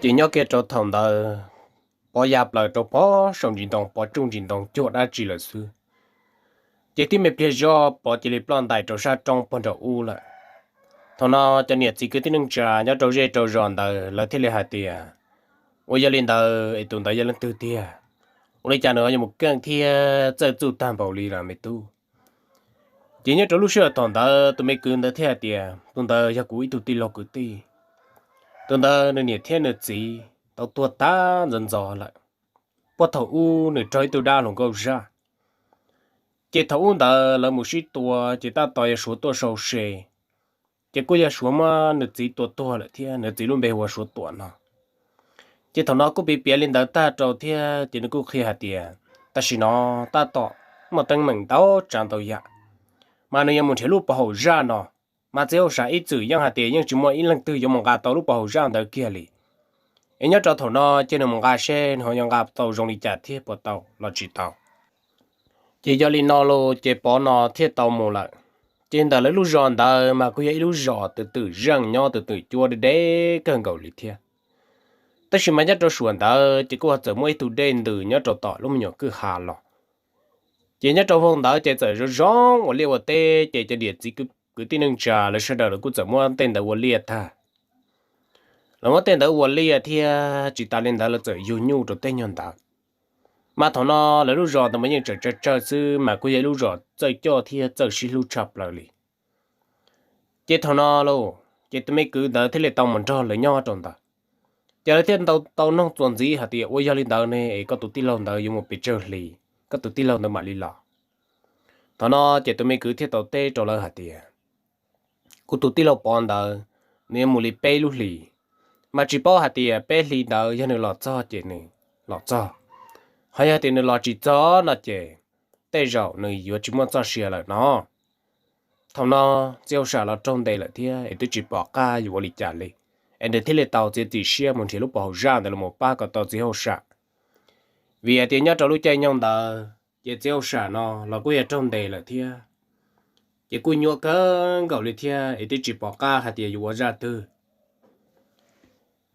Ces nyob kiag rau thaum ntawd, Pov ya plaws rau pog saum ntsis ntoo, Pov tsuj ntsis ntoo cuag dab tsi lawm xwb. Ces tib me pliag zoj Pov cia li ploj ntais rau sab roob pog nraum ub lawm. Thaum no cov niam txiv kwv tij neej tsa nyob rau zej rau zos ntawd lawv thiaj li hais tias, ua yog li ntawd es tus ntawd yog leej twg tiag? Ua li cas nws ho yuav mus keej thiab txawj txuj tag npaum li los me tub? Ces nyob rau lub sij hawm thaum ntawd tus me kwv ntawd thiaj hais tias, tus ntawd yog kuv ib tug tij laug kwv tij. Tus ntawd nws niam thiab nws txiv tau tuag tag ntxov ntxov lawm, puag thaum ub nws raug ib tug dab hluas nkauj zaj. Ces thaum ub ntawd lawv mus sib tua ces tab tom yog Suav tuaj sau se, ces kuj yog Suav muab nws txiv tua tuag lawm thiab, nws txiv lub npe hu ua Suav Tuam no. Ces thaum no kuj piav piav li ntawd tag rau thiab ces nws kuj qhia hais tias, tam sim no tab tom muaj teeb meem ntau tsav ntau yam, mas nws yuav mus nrhiav lub pov haum zaj no, mas txiv hauj sam ib txwm yeej hais tias yeej tsis muaj ib leej twg yuav mus nqa tau lub pov haum zaj ntawd kiag li. Es nyob rau thaum no ces nws mus nqa seb nws ho yuav nqa tau zoo li cas thiab puas tau los tsis tau. Ces yog li no los ces Pov no thiaj tau mus lawm. Ces ntawm lawv lub zos ntawd mas kuj yog ib lub zos twm twm zeej nyob twm twm cuab deb deb kawg nkaus li thiab. Tab sis mas nyob rau suam ntawd ces kuj ho txawm muaj ib tug dej ntws nyob rau tom lub me nyuam kwj ha los. Ces nyob rau hmo ntawd ces txawm zoo zoo ua liaj ua teb ces cov niam txiv kwv tij neej tsa lawv sawv daws lawv kuj txawm muab tej ntawd ua liaj tag. Lawv muab tej ntawd ua liaj thiab tsis tas li ntawd lawv txawm yug nyuj rau tej nyuag ntawd. Mas thaum no lawv lub zos ntawd mas yeej tseem tsawg tsawg xwb mas kuj yog ib lub zos txawj coj thiab txawj sib hlub tshaj plaws li. Ces thaum no los ces tus me kwv ntawd thiaj li tau mus nrog lawv nyob rau ntawd. Ces lawv thiaj tau noog txuas ntxiv hais tias, ua yog li ntawd ne es koj tus tij laug ntawd yuav mus pes tsawg hlis, koj tus tij laug ntawd mam li los? Thaum no ces tus me kwv thiaj tau teb rau lawv hais tias, kuv tus tij laug Pov ntawd nws yuav mus li peb lub hlis, mas tsis paub hais tias peb hlis ntawd yog nws los txog ces nws los txog, ho yog tias nws los tsis txog no ces tej zaum nws yuav tsis muaj txoj sia lawm no. Thaum no txiv hauj sam los raug ntes lawm thiab es twb tsis pom qab yuav ua li cas li, es nws thiaj li tau txiav txim siab mus nrhiav lub pov haum zaj ntawd los pab kom tau txiv hauj sam. Vim hais tias nyob rau lub caij nyoog ntawd ces txiv hauj sam no los kuj yog raug ntes lawm thiab, ces kuj nyuaj kawg nkaus li thiab es twb tsis pom qab hais tias yuav ua zaj twg.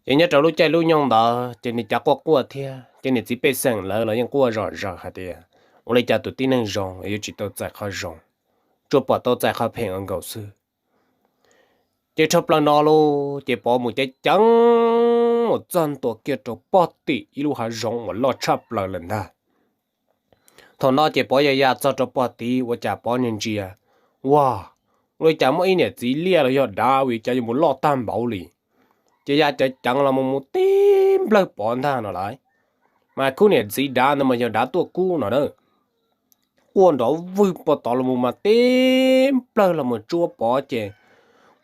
Ces nyob rau lub caij lub nyoog ntawd ces nws cav quaj quaj thiab ces niam txiv pej xeem lawv los yeej quaj zom zaws hais tias, ua li cas tus tib neeg zoo yuav tsis tau txais qhov zoo, tsuas pom tau txais qhov phem ua nkaus xwb. Ces dhau plaws no los ces Pov mus ceev ceev mus txog ntua kiag rau pog tim ib lub hav zoov uas loj tshaj plaws lawm ntag. Thaum no ces Pov ya ya txog rau pog tid ua cas Pov ntsia ntsia, ua, ua li cas muaj ib niam txiv liaj los yog dav ua cas yuav mus loj tag npaum li. Ces ya ceev ceev los mus mus tib nplawg Pov ntag no lauj. Mas khub niam txiv dav ntawd mas yog dav tuaj kub no na. Quaj nrov vwg pog tod los mus mas tib nplawg los mus tsuab Pov ces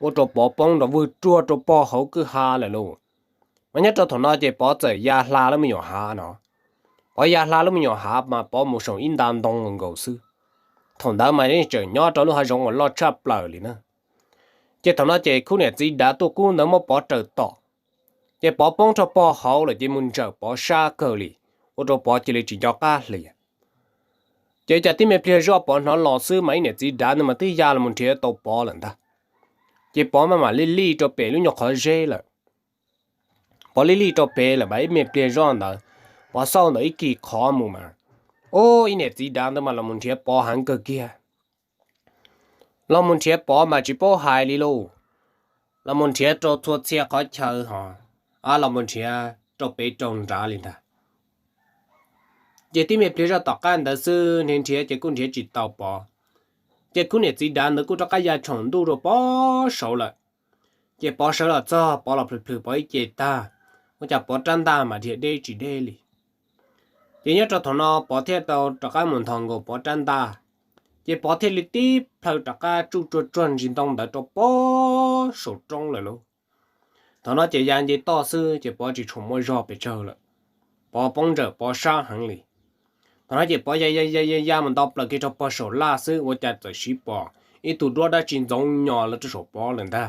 ua rau Pov poob nrov vwg ruag rau pog hauv kwj ha lawm lauj. Mas nyob rau thaum no ces Pov txawm ya hla lub me nyuam hav no. Pov ya hla lub me nyuam hav mas Pov mus saum ib nta ntoo nkaus xwb. Thaum ntawd mas yeej tseem nyob rau lub hav zoov uas loj tshaj plaws li na. Ces thaum no ces khub niam txiv dav tuaj kub ntawd muab Pov raws tom, ces Pov poob rau pog hauv lawm ces mus ntsawm Pov sab kawg li, ua rau Pov cia li tsis nco qab hlo. Ces cas tib me pliag zoj Pov hnov los xwb mas ib niam txiv dav ntawd mas twb ya los mus nrhiav tau Pov lawm ntag. Ces Pov maj mam li lij rau pem lub nyuag qhov zeb lawm. Pov lij lij rau pem lawm mas ib me pliag zoj ntawd, Pov xauj ntawm ib kis qhov mus mas, ub, ib niam txiv dav ntawd mas los mus nrhiav Pov heev kawg kiag. Los mus nrhiav Pov mas tsis paub hais li lauj. Los mus nrhiav rau txhua txhia qhov chaw hos, los mus nrhiav rau pem rau nrad li ntag. Ces tib me pliag zoj tom qab ntawd xwb nrhiav nrhiav ces kuj nrhiav tsis tau Pov. Ces khub niam txiv dav ntawd kuj rov qab ya tshoom ntuj rau Pov saud lawm. Ces Pov sawv los txog Pov los plhws plhws Pov ib ce tag, ua cas Pov rab ntaj mas dhia deb tsis deb li. Ces nyob rau thaum no Pov thiaj tau rov qab mus nthos nkaus Pov rab ntaj. Ces Pov thiaj li tib plhaw rov qab tsuj tsuag tsuag ntsis ntoo ntawd rau pog saum roob lawm lauj. Thaum no ces ya nce toj xwb ces Pov tsis tshua muaj zog pes tsawg lawm. Pov poob ntsawm Pov sab heev li. Thaum no ces Pov ya ya ya ya mus nto plaws kiag rau pog saum laj xwb ua cas txawm siv pom ib tug duab dab tsi ntxoov nyos los rau saum Pov lawm ntag.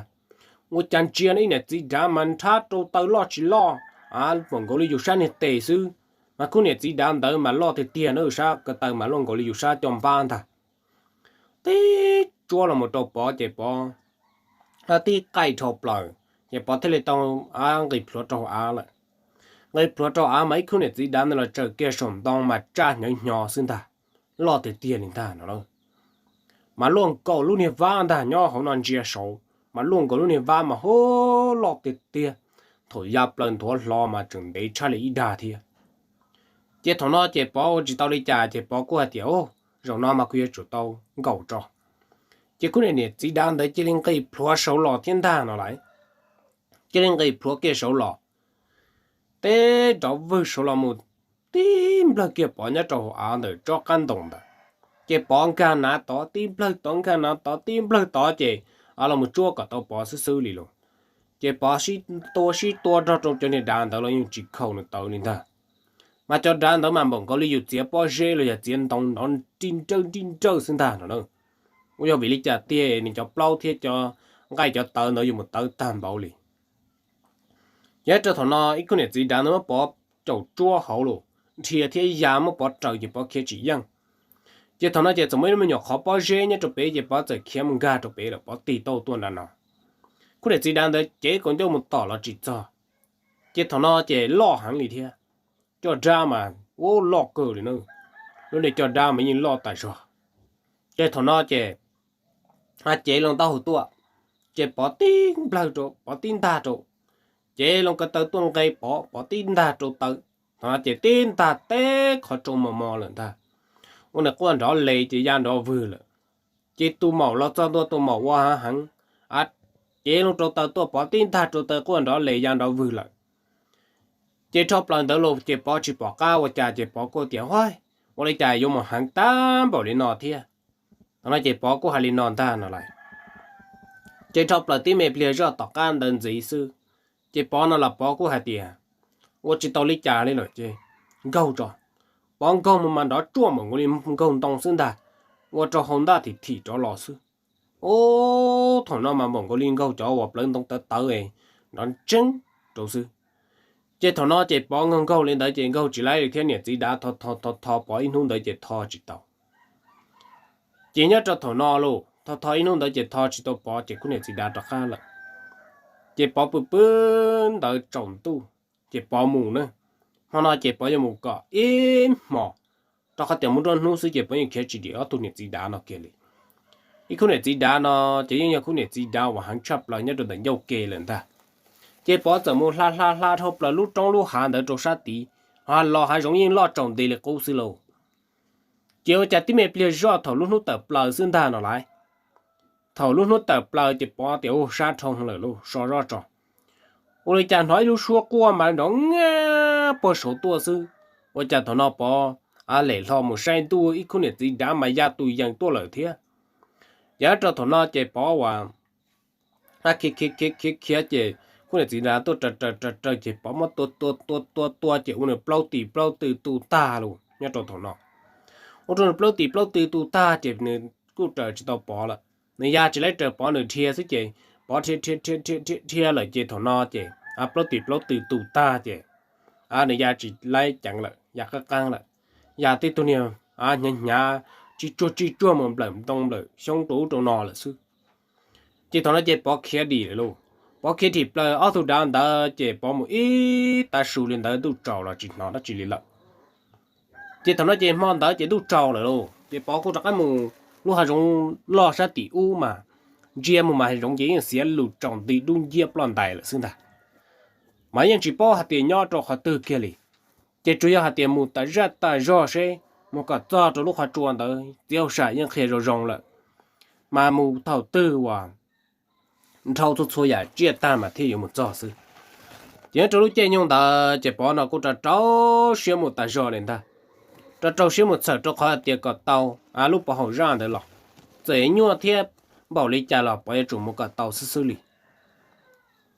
Ua cas ntsia no ib niam txiv dav mas nrhab rau taw loj tsis loj, a, npaum nkaus li yus sab niag tes xwb. Mas khub niam txiv dav ntawd mas loj tiag tiag na, sab ko taw mas loj nkaus li yus sab caj npab ntag. Tib tsuab los mus rau Pov ces Pov tib qaij dhau plaws, ces Pov thiaj li tau av nqis plhuav rau hauv av lawm. Qe plhuav rau av mas ib khub niam txiv dav ntawd los tsaws kiag saum ntoo mas tsaj hnyav hnyo xwb ntag, loj tiag tiag li ntag no. Mas luaj nkaus lub niag vab ntag nyob hauv no ntsia saud, mas luaj nkaus lub niag vab mas hub loj tiag tiag, thaum ya plaws nthuav hlo mas tseem ntev tshaj li ib dag thiab. Ces thaum no ces Pov ua tsis tau li cas ces Pov kuj hais tias, Ub, zaum no mas kuv yuav tsum tau nkaum tso. Ces khub niam txiv dav ntawd cia li nqis plhuav saud los thiab ntag no lauj. Cia li nqis plhuav kiag saud los, teb nrov vwg saud los mus, tib nplawg kiag Pov nyob rau hauv av ntawm tsob qab ntoo ntawd. Ces Pov nkag nav tod tib nplawg tod, nkag nav tod tib nplawg tod ces los mus tsuab kom tau Pov xwb xwb li lauj. Ces Pov sib tua sib tua nrog rau cov niag dav ntawd los yeej tsis khaus nws tawv li ntag. Mas cov dav ntawd mas npaum nkaus li yus txiav pob zeb los yog txiav ntoo nrov nrij nrawj nrij nrawj xwb ntag no na. Ua yog vim li cas tiag nws cov plaub thiab cov nqaij cov tawv ntawd yuav mus tawv tag npaum li. Ces rau thaum no ib khub niam txiv dav ntawd muab Pov caum tsuab hauv lawm, dhia thiab ya muab Pov raws ces Pov khiav tsis yeej. Ces thaum no ces txawm muaj ib lub me nyuam qhov pob zeb nyob rau pem ces Pov txawm khiav mus nkag rau pem lawm, Pov tig tau tuaj nram no. Khub niam txiv dav ntawd cev kaus ncauj mus tom los tsis txog. Ces thaum no ces loj heev li thiab, caj dab mas ua loj kawg li na, lub niag caj dab mas yeej loj tas zog. Ces thaum no ces cev loo taub hau tuaj, ces Pov tib nplawg rau, Pov tib ntag rau, cev loo ko taw tuaj nqe Pov, Pov tib ntag rau taw. Thaum no ces tib ntag teb qhov tsoo mos mos lawm ntag, ua nws quaj nrov les ces ya nrov vwg lawm. Ces tus maum los txog ntua tus maum ua hav heev, cev loo rau taw tuaj Pov tib ntag rau taw quaj nrov les ya nrov vwg lawm. Ces dhau plaws ntawd los ces Pov tsis pom qab ua cas ces Pov kuj tias, Huaj, ua li cas yuav mus heev tag npaum li no thiab? Thaum no ces Pov kuj hais li no ntag no lauj. Ces dhau plaws tib me pliag zoj tom qab ntawd ntxiv xwb, ces Pov no los Pov kuj hais tias, Ua tsis tau li cas li lawm ces nkaug tso. Pov nkaug mus mas nrov tsuaj npaum nkaus li nkaug ntoo xwb ntag, ua rau hau ntaj thim thim rov los xwb. Ub, thaum no mas npaum nkaus li nkaug cov uas plawv ntoo tawv tawv nrov ntseeb rau xwb. Ces thaum no ces Pov nkaug nkaug li ntawd ces nkaug tsis laib li thiab niam txiv dav tho tho tho tho Pov ib hnub ntawd ces tho tsis tau. Ces nyob rau thaum no los tho tho ib hnub ntawd ces tho tsis tau Pov ces khub niam txiv dav rov qab lawm. Ces Pov pw pw ntawd tsaus ntuj, ces Pov mus na. Hmo no ces Pov yuav mus kom ib hmos, rau qhov tias mus nruab hnub xwb ces Pov yeej khiav tsis dim ob tug niam txiv dav no kiag li. Ib khub niam txiv dav no ces yeej yog khub niam txiv dav uas heev tshaj plaws nyob rau ntawm ncauj ke lawm ntag. Ces Pov txawm mus hla hla hla dhau plaws lub roob lub hav ntawd rau sab tid, ho los hav zoov yeej loj tsaus nti li qub xwb lauj. Ces ua cas tib me pliag zoj thaum lub hnub tawm plaws xwb ntag no lauj. Thaum lub hnub tawm plaws ces Pov tias, Ub, sab dhau lawm lauj, so zoj tso. Ua li cas hnov ib lub suab quaj mas nrov nab puag saud tuaj xwb. Ua cas thaum no Pov a lem hlo mus saib ntuj, ib khub niam txiv dav mas ya tus yees tuaj lawm thiab. Ces rau thaum no ces Pov uas khiav khiav khiav khiav khiav ces khub niam txiv dav tuaj raws raws raws raws ces Pov muab tua tua tua tua tua ces ua nws plaub tis plaub tw tu tag lawm nyob rau thaum no. Ua rau nws plaub tis plaub tw tu tag ces nws kuj raws tsis tau Pov lawm. Nws ya tsis laib raws Pov, nws dhia xwb ces Pov dhia dhia dhia dhia dhia lawm ces thaum no ces plaub tis plaub tw tu tag ces nws ya tsis laib ceev lawm, ya qab qeeb lawm, ya tib tug niag hnyav hnyav, tsij tsuag tsij tsuag mus nplawm ntoo nplawm xyoob rau ub rau no lawm xwb. Ces thaum no ces Pov khiav dim lawm lauj. Pov khiav dim plaws ob tug dav ntawd ces Pov mus ib tav su li ntawd ntuj tsaus los tsis hnov dab tsi li lawm. Ces thaum no ces hmo ntawd ces ntuj tsaus lawm lauj, ces Pov kuj rov qab mus lub hav zoov loj sab tim ub mas, ntsia mus mas hav zoov ces yeej xiav lus tsaus nti dub nciab ploj ntais lawm xwb ntag. Mas yeej tsis paub hais tias nyob rau qhov twg kiag li. Ces tsuas yog hais tias mus tas zaj tas zog seb mus kom txog rau lub qhov tsua ntawd txiv hauj sam yeej qhia zoo zoo lawm, mas mus thaum twg uas nrhau txhua txhua yam tsiaj tag mas thiaj yuav mus txog xwb. Ces nyob rau lub caij nyoog ntawd ces Pov no kuj rau rau siab mus tas zog li ntag. Rau rau siab mus txhawm rau qhov hais tias kom tau lub pov haum zaj ntawd los, txawm nyuaj thiab npaum li cas los Pov yuav tsum mus kom tau xwb xwb li.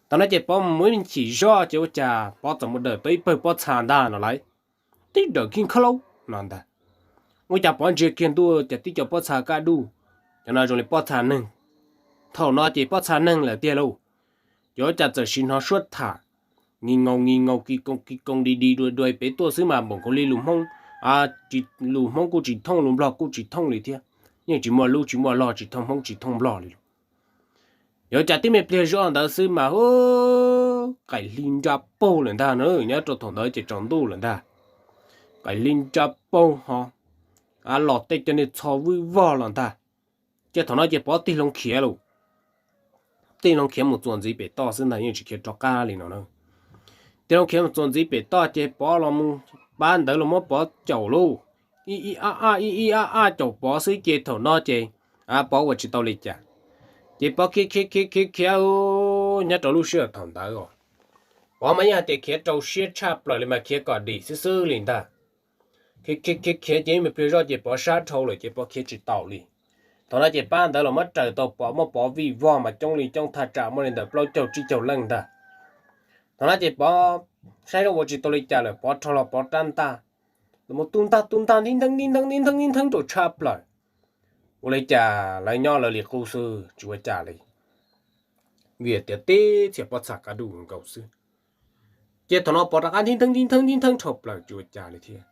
Thaum no ces Pov mus ib chim zoj ces ua cas Pov txawm mus dawm tau ib pawg pob txha ntag no lauj. Tib dawm khib khab laub no ntag. Ua cas Pov ntsia kiag ntuj cas tib co pob txha kaj duj, cov no zoo li pob txha neeg. Thaum no ces pob txha neeg lawm tiag lauj. Ces ua cas txawm sim hnov suab tham, ngi ngaus ngi ngaus ki koos ki koos di di dua dua pem tuaj xwb mas npaum nkaus li lus Hmoob, lus Hmoob kuj tsis thooj lus Nplog kuj tsis thooj li thiab. Yeej tsis muaj lub tsis muaj log tsis thooj Hmoob tsis thooj Nplog li lauj. Ces ua cas tib me pliag zoj ntawd xwb mas hu qaim hli nra paug lawm ntag na. Nyob rau thaum ntawd ces tsaus ntuj lawm ntag, qaim hli nra paug ho los tej cov niag txho vwj vog los ntag. Ces thaum no ces Pov tig hlo khiav lawm, tig hlo khiav mus txuas ntxiv pem toj xwb ntag, yeej tsis khiav rov qab li no na. Tig hlo khiav mus txuas ntxiv pem toj ces Pov los mus, pab ntawd los muab Pov caum lauj, ib ib ab ab ib ib ab ab caum Pov xwb ces thaum no ces Pov ua tsis tau li cas. Ces Pov khiav khiav khiav khiav khiav, nyob rau lub sij hawm thaum ntawd os, Pov mas yeej hais tias khiav rau siab tshaj plaws li mas khiav kom dim xwb xwb li ntag. Khiav khiav khiav khiav ces ib me pliag zoj ces Pov sab dhau lawm ces Pov khiav tsis taus li. Thaum no ces pab ntawd los muab raws tau Pov, muab Pov vij vog mas coob li coob thaj tsam muaj li ntawm plaub caug tsib caug leej ntag. Thaum no ces Pov saib ua tsis tau li cas lawm, Pov rho hlo Pov rab ntaj, los mus tu ntaj tu ntaj ntib ntheeb ntib ntheeb ntib ntheeb ntib ntheeb rau tshaj plaws. Ua li cas lawv nyob lawv li qub xwb tsis ua cas li, vim tias tib txhia pob txha qab duj nkaus xwb. Ces thaum no Pov rov qab ntib ntheeb ntib ntheeb ntib ntheeb dhau plaws tsis ua cas li thiab.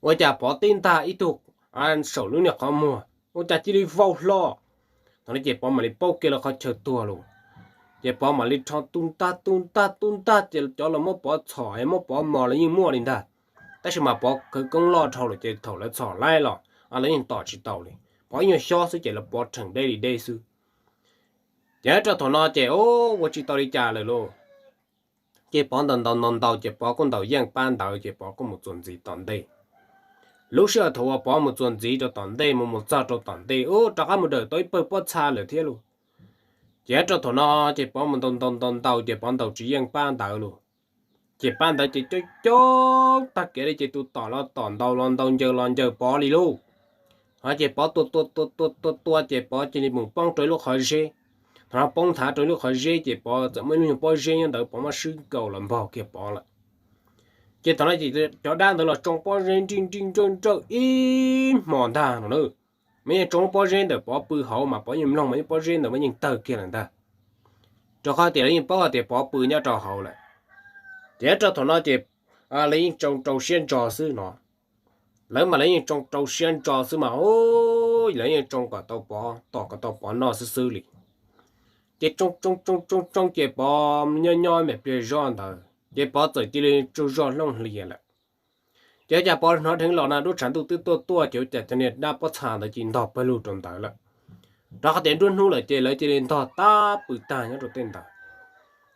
Ua cas Pov tib ntaj ib tug saum lub niag qhov muag ua cas cia li vau hlo. Thaum no ces Pov mam li paub kiag lawv qhov chaw tuag lawm. Ces Pov mam li rho tu ntaj tu ntaj tu ntaj ces cov los muab Pov txhom es muab Pov mos los yeej muaj li ntag, tab sis mas Pov khawv koob loj dhau lawm ces thaum lawv txhom laib los lawv yeej tom tsis tau li. Pov ib nyuag xyob xwb ces lawv pov rhees deb li deb xwb. Ces rau thaum no ces ua tsis tau li cas lawm lauj. Ces Pov ntaus ntaus ntaus ntaus ces Pov kuj ntaus yeej pab ntawd ces Pov kuj mus txuas ntxiv tom ntej. Lub sij hawm thaum uas Pov mus txuas ntxiv rau tom ntej mus mus txog rau tom ntej ub rov qab mus dawm tau ib pawg pob txha lawm thiab lauj. Ces rau thaum no ces Pov mus ntaus ntaus ntaus ntaus ces Pov ntaus tsis yeej pab ntawd lauj. Ces pab ntawd ces coob coob tag kev li ces tus tom los tom, ntaus los ntaus, ncaws los ncaws Pov li lauj. Ho ces Pov tua tua tua tua tua tua ces Pov cia li mus poob rau ib lub qhov zeb. Thaum no poob nthav rau ib lub qhov zeb ces Pov txawm muaj ib lub nyuag pob zeb nyob ntawd Pov muab swb nkaus los npog kiag Pov lawm. Ces thaum no ces cov dab ntawd los tsoo pob zeb nrij nrij nrawj nrawj ib hmos ntag no na. Mas yeej tsoo lub pob zeb ntawm Pov pw hauv mas Pov yeej mloog mas lub pob zeb ntawd mas yeej tawg kiag lawm ntag, rau qhov tias lawv yeej paub hais tias Pov pw nyob rau hauv lawm. Ces nyob rau thaum no ces lawv yeej tsoo rau siab ntso xwb no. Lawv mas lawv yeej tsoo rau siab ntso xwb mas, lawv yeej tsoo kom tau Pov, tom kom tau Pov noj xwb xwb li. Ces tsoo tsoo tsoo tsoo tsoo ces Pov nyob nyob me pliag zoj ntawd ces Pov txawm cia li tsaug zog hlooj hlias lawm. Ces ua cas Pov hnov dheev los na, lub tshav ntuj twb tuaj tuaj ces ua cas cov niag dab pob txha ntawd cia li ntog pawg lug rau ntawd lawm. Rov qab tias nruab hnub lawm ces lawv cia li ntog tab pw tag nyob rau tej ntawd.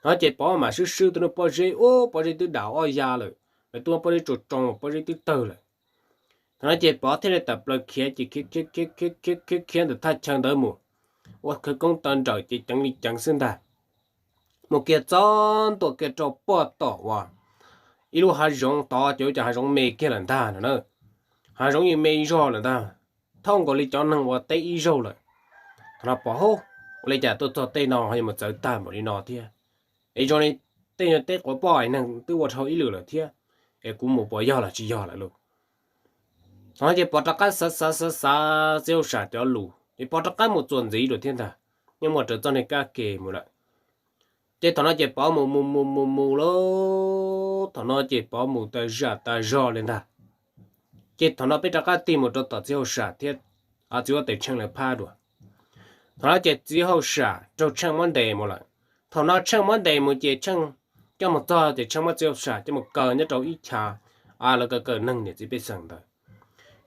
No ces Pov mam swb swb tus niag pob zeb ub, pob zeb twb dam ob ya lawm, lawv twb muab pob zeb tsoo tsoo pob zeb twb tawg lawm. Thaum no ces Pov thiaj li tawm plaws khiav ces khiav khiav khiav khiav khiav khiav khiav ntawm thaj chaw ntawd mus, ua khawv koob taw nrawm ces ceev li ceev xwb ntag. Mus kiag txog ntua kiag rau pem tom uas ib lub hav zoov tod ces ua cas hav zoov me kiag lawm ntag no na. Hav zoov yeej me ib zaug lawm ntag, thauj nkaus li cov neeg ua teb ib zaug lawm. Thaum no Pov, ua li cas tuaj txog tej no ho yuav mus txawv tag npaum li no thiab? Es zoo li tej nyuag teb quav poj haiv neeg twb ua dhau ib lwm lawm thiab, es kuv mus puas yog los tsis yog lawm lauj? Thaum no ces Pov rov qab xav xav xav xav txiv hauj sam cov lus ces Pov rov qab mus txuas ntxiv dua thiab ntag, yeej muaj raws txoj niag kab ke mus lawm. Ces thaum no ces Pov mus mus mus mus mus lauj, thaum no ces Pov mus tas zam tas zog li ntag. Ces thaum no peb rov qab tig mus rau tom txiv hauj sam thiab txiv huab tais Tsheej lawv phab dua. Thaum no ces txiv hauj sam raug Tsheej muab ntes mus lawm. Thaum no Tsheej muab ntes mus ces Tsheej coj mus txog ces Tsheej muab txiv hauj sam coj mus kaw nyob rau ib chav lawv kaw kaw neeg niam txiv pej xeem ntawd.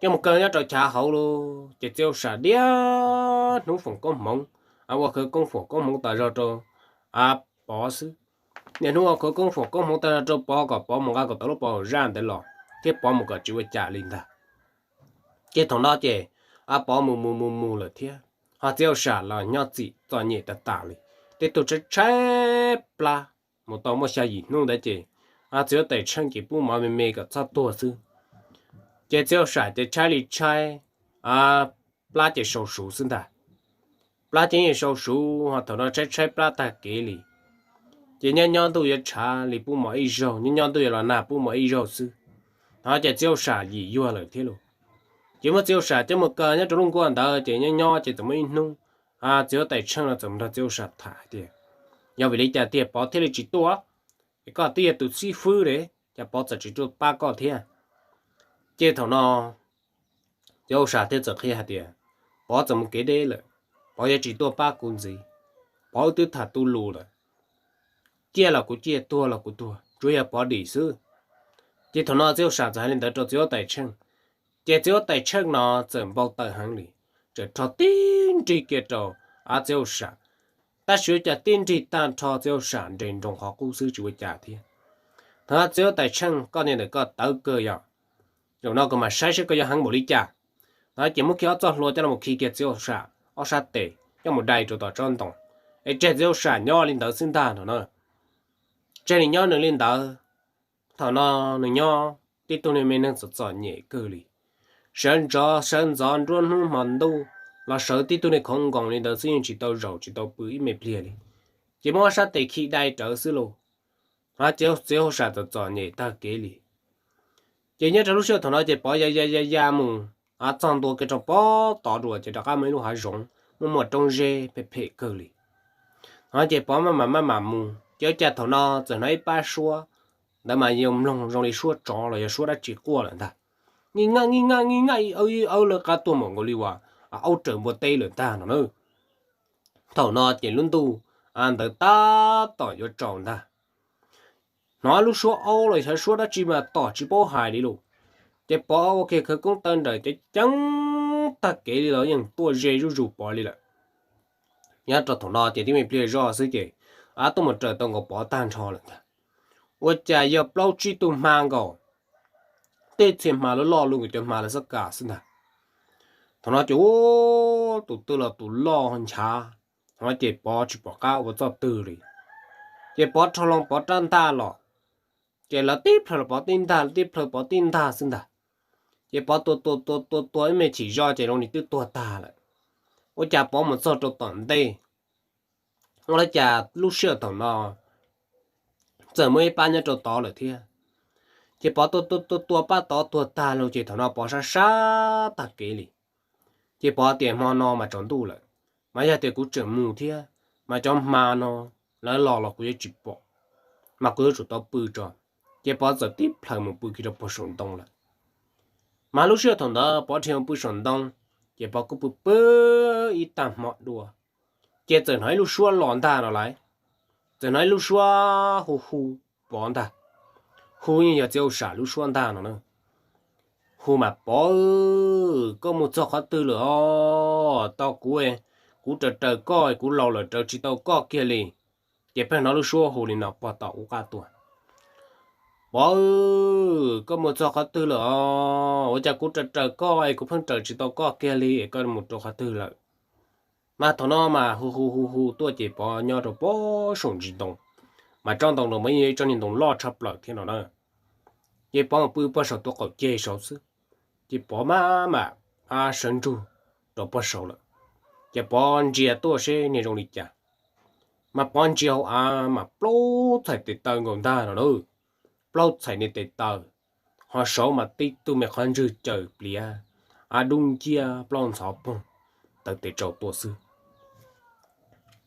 Coj mus kaw nyob rau chav hauv lauj, ces txiv hauj sam niaj hnub foom koob hmoov, ua khawv koob foom koob hmoov tas zog rau Pov xwb. Niaj hnub ua khawv koob foom koob hmoov tas zog rau Pov kom Pov mus nqa kom tau lub pov hauj sam ntawd los thiab Pov mus kom tsis ua cas li ntag. Ces thaum no ces Pov mus mus mus mus lawm thiab, ho txiv hauj sam los nyob txim txom nyem tas tas li. Tej tug tshaib tshaib plab mus tau muaj xya yim hnub ntawd ces txiv huab tais Tsheej ces pub mov me me kom txhob tuag xwb. Ces txiv hauj sam ces tshaib li tshaib, plab ces sau suv xwb ntag. Plab ces yeej sau suv, ho thaum no tshaib tshaib plab tag kev li. Ces nyob nyob ntuj yuav tshav li pub mov ib zaug, nyob nyob ntuj yuav los nag pub mov ib zaug xwb. Thaum no ces txiv hauj sam yim yuag lawm thiab lauj. Ces muab txiv hauj sam coj mus kaw nyob rau lub nkuaj ntawd ces nyob nyob ces txawm muaj ib hnub txiv huab tais Tsheej no txawm mus nrog txiv hauj sam tham hais tias, yog vim li cas tiag Pov thiaj li tsis tuaj? Es koj twb yog tus xib fwb li, cas Pov txawm tsis tuaj pab koj thiab? Ces thaum no txiv hauj sam thiaj txawm qhia hais tias, Pov txawm mus kev deb lawm, Pov yuav tsis tuaj pab kuv ntxiv, Pov wb twb tham tu lus lawm. ciaj los kuv ciaj, tuag los kuv tuag, tsuav yog Pov dim xwb. Ces thaum no txiv hauj sam txawm hais li ntawd rau txiv huab tais Tsheej. Ces txiv huab tais Tsheej no txawm npau taws heev li, txawm rho tib nrig kiag rau txiv hauj sam. Tab sis ua cas tib nrig tag nrho txiv hauj sam nres nroos qhov qub xwb tsis ua cas thiab. Thaum no txiv huab tais Tsheej, koj niag ntawm koj tawv kawg yom, zaum no kuv mam saib saib koj yuav heev npaum li cas. No ces muab kiag ob txoj hlua coj los khi kiag txiv hauj sam ob sab tes coj mus dai rau tom tsob ntoo, es tseg txiv hauj sam nyob li ntawd xwb ntag no na. Tseg nws nyob nws li ntawd. Thaum no nws nyob tib tug niag me neeg txom txom nyem kawg li, sawv ntxov sawv ntxov nruab hnub hmo ntuj los sawv tib tug niag khoov nkoos li ntawd xwb, yeej tsis tau zaum tsis tau pw ib me pliag li. Ces muab ob sab tes khi dai rawv xwb lauj. Txiv hauj sam txom txom nyem tag kev li. Ces nyob rau lub sij hawm thaum no ces Pov ya ya ya ya mus txog ntua kiag rau pem tod dua ces rov qab muaj ib lub hav zoov muaj muaj roob zeb phem phem kawg li. No ces Pov maj mam maj mam mus ces ua cas thaum no txawm hnov ib pab suab, ntawd mas yog mloog zoo li suab tsov los yog suab dab tsi quaj lawm ntag. Nij naj nij naj nij naj, ib awb ib awb lawv qab tuaj npaum nkaus li uas aub raws npua teb lawm ntag no na. Thaum no ces lub ntuj ntawd tab tom yuav tsaus ntag. Hnov lub suab aub los yog suab dab tsi mas tom tsis paub hais li lauj. Ces Pov ua kiag khawv koob taw nrawm ceev ceev tag kev li los yeej tuaj ze zuj zus Pov li lawm. Nyob rau thaum no ces tib me pliag zoj xwb ces tuaj mus raws tau nkaus Pov tag nrho lawm ntag. Ua cas yog plaub tsib tug hma nkaus, tej txhia hma loj loj li nkaus cov hma lawv xab kas xwb ntag. Thaum no ces ua tus twg los tus loj nchav, thaum no ces Pov tsis pom qab ua txoj twg li. Ces Pov rho loo Pov rab ntaj los, ces lawv tib plhaw los Pov tib ntag, tib plhaw Pov tib ntag xwb ntag. Ces Pov tua tua tua tua tua ib me chim zoj ces zoo li twb tuag tag lawm. Ua cas Pov mus txog rau tom ntej, ua li cas lub sij hawm thaum no txawm muaj ib pab nyob rau tod lawm thiab. Ces Pov tua tua tua tua pab tod tuag tag lawm ces thaum no Pov sab sab tag kev li. Ces Pov tias hmo no mas tsaus ntuj lawm, mas yog tias kuv tseem mus thiab mas cov hma no lawv los los kuv yuav tsis pom, mas kuv yuav tsum tau pw tso. Ces Pov txawm tib plhaw mus pw kiag rau puag saum ntoo lawm. Mas lub sij hawm thaum ntawd Pov dhia mus pw saum ntoo, ces Pov kuj pw pw ib tag hmo dua, ces txawm hnov ib lub suab los ntag no lauj. Txawm hnov ib lub suab hu hu Pov ntag. Hu yeej yog txiv hauj sam lub suab ntag no na. Hu mas, Pov, koj mus txog qhov twg lawm os? Tau kuv, kuv raws raws koj kuv laus lawm raws tsis tau koj kiag li. Ces pheej hnov lub suab hu li no puag tom ub qab tuaj, Pov, koj mus txog qhov twg lawm os? Ua cas kuv raws raws koj es kuv pheej raws tsis tau koj kiag li es koj mus rau qhov twg lawm? Mas thaum no mas hu hu hu hu tuaj ces Pov nyob rau puag saum ntsis ntoo, mas tsob ntoo no mas yeej yog ib tsob niag ntoo loj tshaj plaws thiab no na. Ces Pov mus pw puag saum tus qaum ceg saud xwb, ces Pov maj mam sawv ntsug rau puag saud lawm. Ces Pov ntsia tuaj seb niag zoo li cas, mas Pov ntsia hauv av mas plaub txhais tes taw nkaus ntag no na. Plaub txhais niag tes taw, ho saud mas tib tug me qhov ntswg caws pliav, av dub nciab plaub ntxhov poog, taw tes tsau tuaj xwb.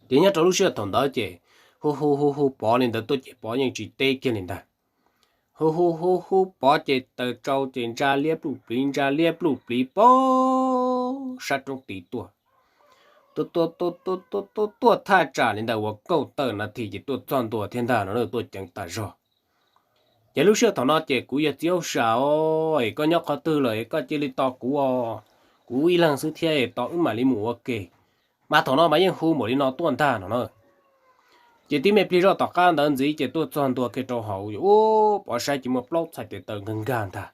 Ces nyob rau lub sij hawm thaum ntawd ces hu hu hu hu Pov li ntawd tuaj ces Pov yeej tsis teb kiag li ntag. Hu hu hu hu Pov ces taw tsau ces ntsa liab pluj pliv ntsa liab pluj pliv puag sab roob tid tuaj. Tuaj tuaj tuaj tuaj tuaj tuaj tuaj thaj tsam li ntawm uas kaum tawm nas this ces tuaj txog ntua thiab ntag no na, tuaj ceev tas zog. Ces lub sij hawm thaum no ces kuv yog txiv hauj sam os, es koj nyob qhov twg lawm es koj cia li tos kuv os, kuv ib leeg xwb thiab es tos wb mam li mus ua ke. Mas thaum no mas yeej hu npaum li no tuaj ntag no na. Ces tib me pliag zoj tom qab ntawd ntxiv ces tuaj txog ntua kiag rau hauv, ua Pov saib ces muaj plaub txhais tes taw nkag nkag ntag.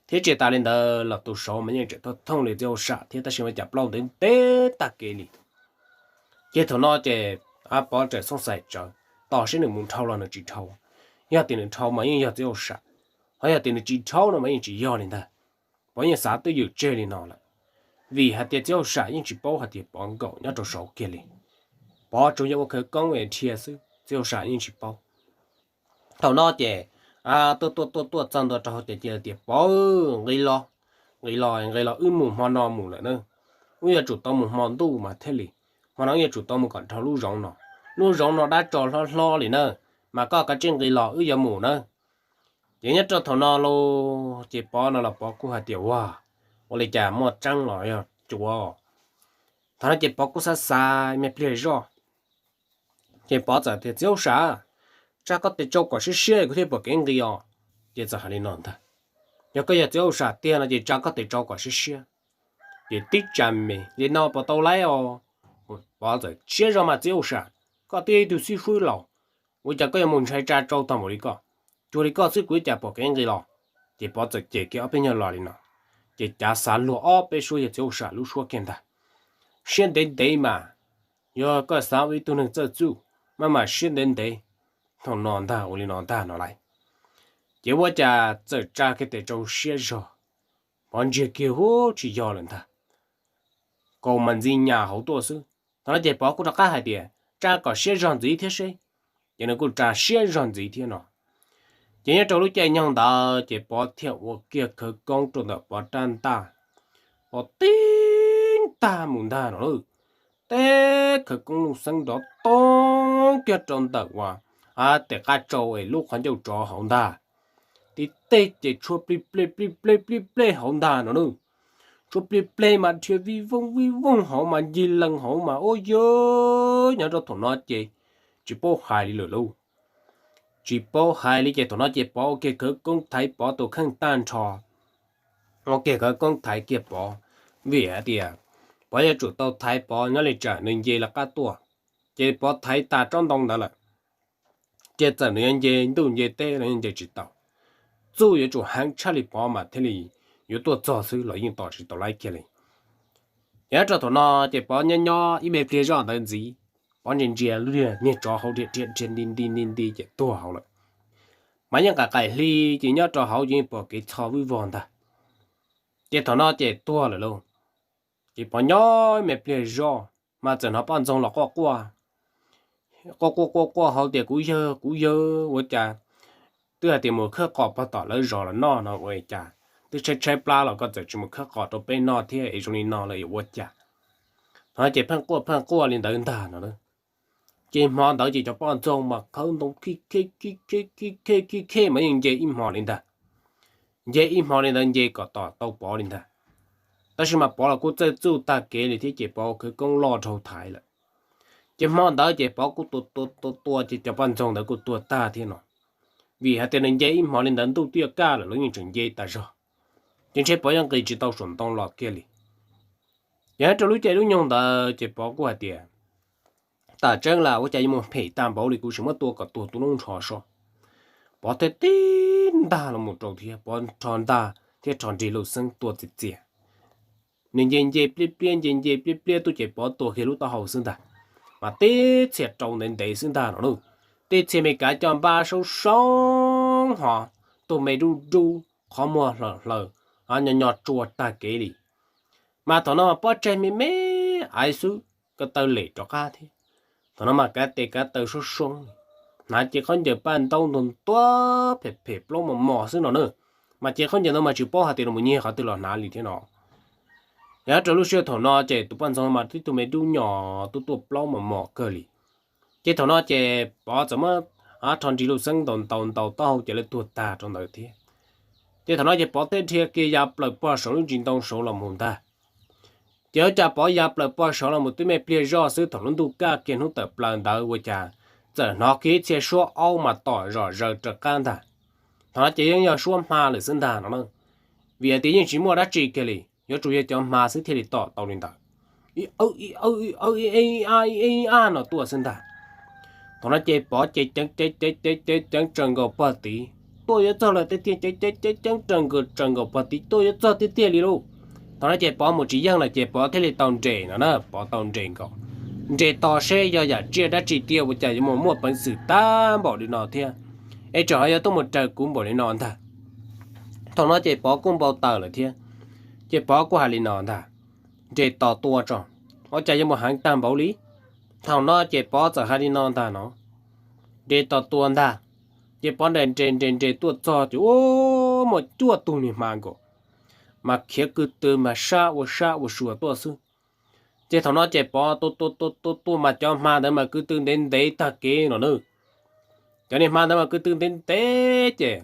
Thiab tsis tas li ntawd los tus saud mas yeej tseem thooj thooj li txiv hauj sam thiab tab sis mas cas plaub ntev ntev tag kev li. Ces thaum no ces Pov tseem xooj xais tsawv, tos seb nws mus dhau los nws tsis dhau. Yog tias nws dhau mas yeej yog txiv hauj sam, ho yog tias nws tsis dhau no mas yeej tsis yog li ntag. Pov yeej xav twj ywm tseg li no lawm, vim hais tias txiv hauj sam yeej tsis paub hais tias Pov nkaum nyob rau saud kiag li. Pov tsuas yog ua khawv koob es dhia xwb, txiv hauj sam yeej tsis paub. Thaum no ces tuaj tuaj tuaj tuaj txog ntua rau hauv ces cia li tias, Pov, nqis los, nqis los nqis los, wb mus hmo no mus lawm na. Wb yuav tsum tau mus hmo ntuj mas thiaj li, hmo no wb yuav tsum tau mus kom dhau lub zoov no. Lub zoov no dab tsov hlob hlob li na, mas koj kav tsij nqis los wb yuav mus na. Ces nyob rau thaum no los ces Pov no los Pov kuj hais tias, Ua, ua li cas muaj tseeb los yog cuav? Thaum no ces Pov kuj xav xav me pliag zoj, ces Pov txawm tias, Txiv hauj sam, tsa koj tes tsau kom siab siab kuv thiaj pom kev nqis os. Ces txawm hais li no ntag: Yog koj yog txiv hauj sam tiag no ces tsa koj tes tsau kom siab siab. Ces tib tsa me li no puas tau laiv os? Pov txawm: Siab zog mas txiv hauj sam, koj twb yog ib tug xib fwb laus, ua cas koj yuav mus ntshai tsa tsau tag npaum li koj? Cuag li koj xwb kuv ua cas pom kev nqis los? Ces Pov txawm cem kiag ob peb nyuag lo li no, ces cav xav luag ob peb suab yog txiv hauj sam lub suab kiag ntag: Siab ntev ntev mas, yog koj xav ua ib tug neeg txawj txuj, maj mam siab ntev ntev, thaum no ntag ua li no ntag no laiv. Ces ua cas txawm tsa kiag tes tsau siab zog, Pov ntsiag kiag hu tsis yog lawm ntag, kaus mas ntxi nyas hauv tuaj xwb. Thaum no ces Pov kuj rov qab hais tias, Tsa kom siab zog ntxiv thiab seb. Ces nws kuj tsa siab zog ntxiv thiab no. Ces nyob rau lub caij nyoog ntawd ces Pov thiaj ua kiag khawv koob rau ntawm Pov rab ntaj, Pov tib ntag mus ntag no lawm. Teb khawv koob loj xeeb nrov toob kiag rau ntawm uas tes qab tsau es lub qhov ncauj tsov hauv ntag. Tib teg ces tshuav plij plej plij plej plij plej hauv ntag no na. Tshuav plij plej mas dhia vij vooj vij vooj hauv mas ncig lees hauv mas ua yog nyob rau thaum no ces tsis paub hais li lawm lauj. Tsis paub hais li ces thaum no ces Pov ua kiag khawv koob thaiv Pov tus kheej tag nrho, ua kiag khawv koob thaiv kiag Pov, vim hais tias Pov yuav tsum tau thaiv Pov nyob li tsam nws nce lawv qab tuaj. Ces Pov thaiv tas tsob ntoo ntawd lawm, ces txawm nws yuav nce ntuj nce teb los yeej nce tsis tau. Txuj yuav tsum heev tshaj li Pov mas thiaj li yuav tuaj txog xwb los yeej tos tsis tau laiv kiag li. Ces nyob rau thaum no ces Pov nyob nyob ib me pliag zoj ntawd ntxiv, Pov ntsia ntsia lub niag tsov hauv dhia dhia dhia nti nti nti nti ces tuag hauv lawm. Mas yeej qaim qaim hli ces nyob rau hauv ces yeej pom kev txho vwj vog ntag. Ces thaum no ces tuag lawm lauj. Ces Pov nyob ib me pliag zoj mas txawm hnov poj ntxoog los quaj quaj, quaj quaj quaj quaj hauv tias, Kuv yawg, kuv yawg, ua cas twb hais tias mus khawb qos puag tom lawv zos los noj no ua cas twb tshaib tshaib plab los koj txawm tsis mus khawb qos rau peb noj thiab es zoo li no lawm yuav ua cas? Thaum no ces pheej quaj pheej quaj li ntawd ntag no. Ces hmo ntawd ces cov poj ntxoog mas khawb ntoo khib kheb khib kheb khib kheb khib kheb mas yeej nce ib hmo li ntag. Nce ib hmo li ntawd nce kom tom tau Pov li ntag. Tab sis mas Pov los kuj txawj txuj tag kev li thiab ces Pov khawv koob loj dhau thaiv lawm. Ces hmo ntawd ces Pov kuj tua tua tua tua ces cov poj ntxoog ntawd kuj tuag tag thiab no. Vim hais tias nws nce ib hmo li ntawd ntuj twb yuav kaj lawm los yeej tseem nce tas zog, ces ntshe Pov yeej nqis tsis tau saum ntoo los kiag li. Ces nyob rau lub caij lub nyoog ntawd ces Pov kuj hais tias, Tam tseeb las ua cas yuav mus phem tag npaum li, kuv tseem muab tua kom tuag tu lub nrho so. Pov thiaj tib ntag los mus rau thiab Pov rho ntag thiab rho nrig laj xeeb tua txias txias. Nws nce nce pliab pliab nce nce pliab pliab tuaj ces Pov tua kiag lub taub hau xwb ntag, mas tib txhia rau ntev ntev xwb ntag no lauj. Tib txhia me kav coj npab soob soob ho, tus me dub dub qhov muag hlaws hlaws, nyo nyo tsua tag kev li. Mas thaum no mas pob tsaig me me aiv xwb, ko taw lem rov qab thiab. Thaum no mas kav tes kav taw soob soob, hnav cev khaub ncaws paj ntaub ntuag ntua phem phem plaub mos mos xwb no na. Mas cev khaub ncaws ntawd mas tsis paub hais tias los nyiag qhov twg los hnav li thiab no. Yog rau lub sij hawm thaum no ces tus poj ntxoog mas tib tug me dub nyos tuaj tuaj plaub mos mos kawg li. Ces thaum no ces Pov txawm muab rho nrig laj xeeb ntaus ntaus ntaus taub hau ces lawv tuag tag rau ntawd thiab. Ces thaum no ces Pov thiaj dhia kiag ya plaws pog saum lub ntsis ntoo saud los mus ntag. Ces ua cas Pov ya plaws pog saud los mus twb me pliag zoj xwb thaum lub ntuj kaj kiag hnub tawm plaws ntawd ua cas txawm hnov kiag ib txhia suab aub mas tom zom zaws raws qab ntag. Thaum no ces yeej yog suab hma lawm xwb ntag no na, vim hais tias yeej tsis muaj dab tsi kiag li, yuav tsum yog cov hma xwb thiaj li tom tau li ntawd. Ib awb ib awb ib awb ib eb ib ab ib eb ib ab no tuaj xwb ntag. Thaum no ces Pov ces ceev ceev ceev ceev ceev ceev raws nkaus pog tid tuaj yuav txog lawm tiag tiag, ceev ceev ceev ceev raws nkaus raws nkaus pog tid tuaj yuav txog tiag tiag li lauj. Thaum no ces Pov mus tsis yeej lawm ces Pov thiaj li tau nres no na, Pov tau nres nkaus, nres tos seb yog yam tsiaj dab tsi tiag ua cas yuav mus muaj peev xwm tag npaum li no thiab, es tsam ho yuav tuaj mus raws kuv npaum li no ntag. Thaum no ces Pov kuj npau taws lawm thiab, ces Pov kuj hais li no ntag, nres tos tua tso, ua cas yuav mus heev tag npaum li. Thaum no ces Pov txawm hais li no ntag no, nres tos tua ntag. Ces Pov nres nres nres nres tuaj txog ces ua, muaj cuaj tug niag hma nkaus, mas khiav kwv tw mas sab ua sab ua sua tuaj xwb. Ces thaum no ces Pov tua tua tua tua tua mas cov hma ntawd mas kwv tw ntev ntev tag kev no na. Cov niag hma ntawd mas kwv tw ntev ntev ces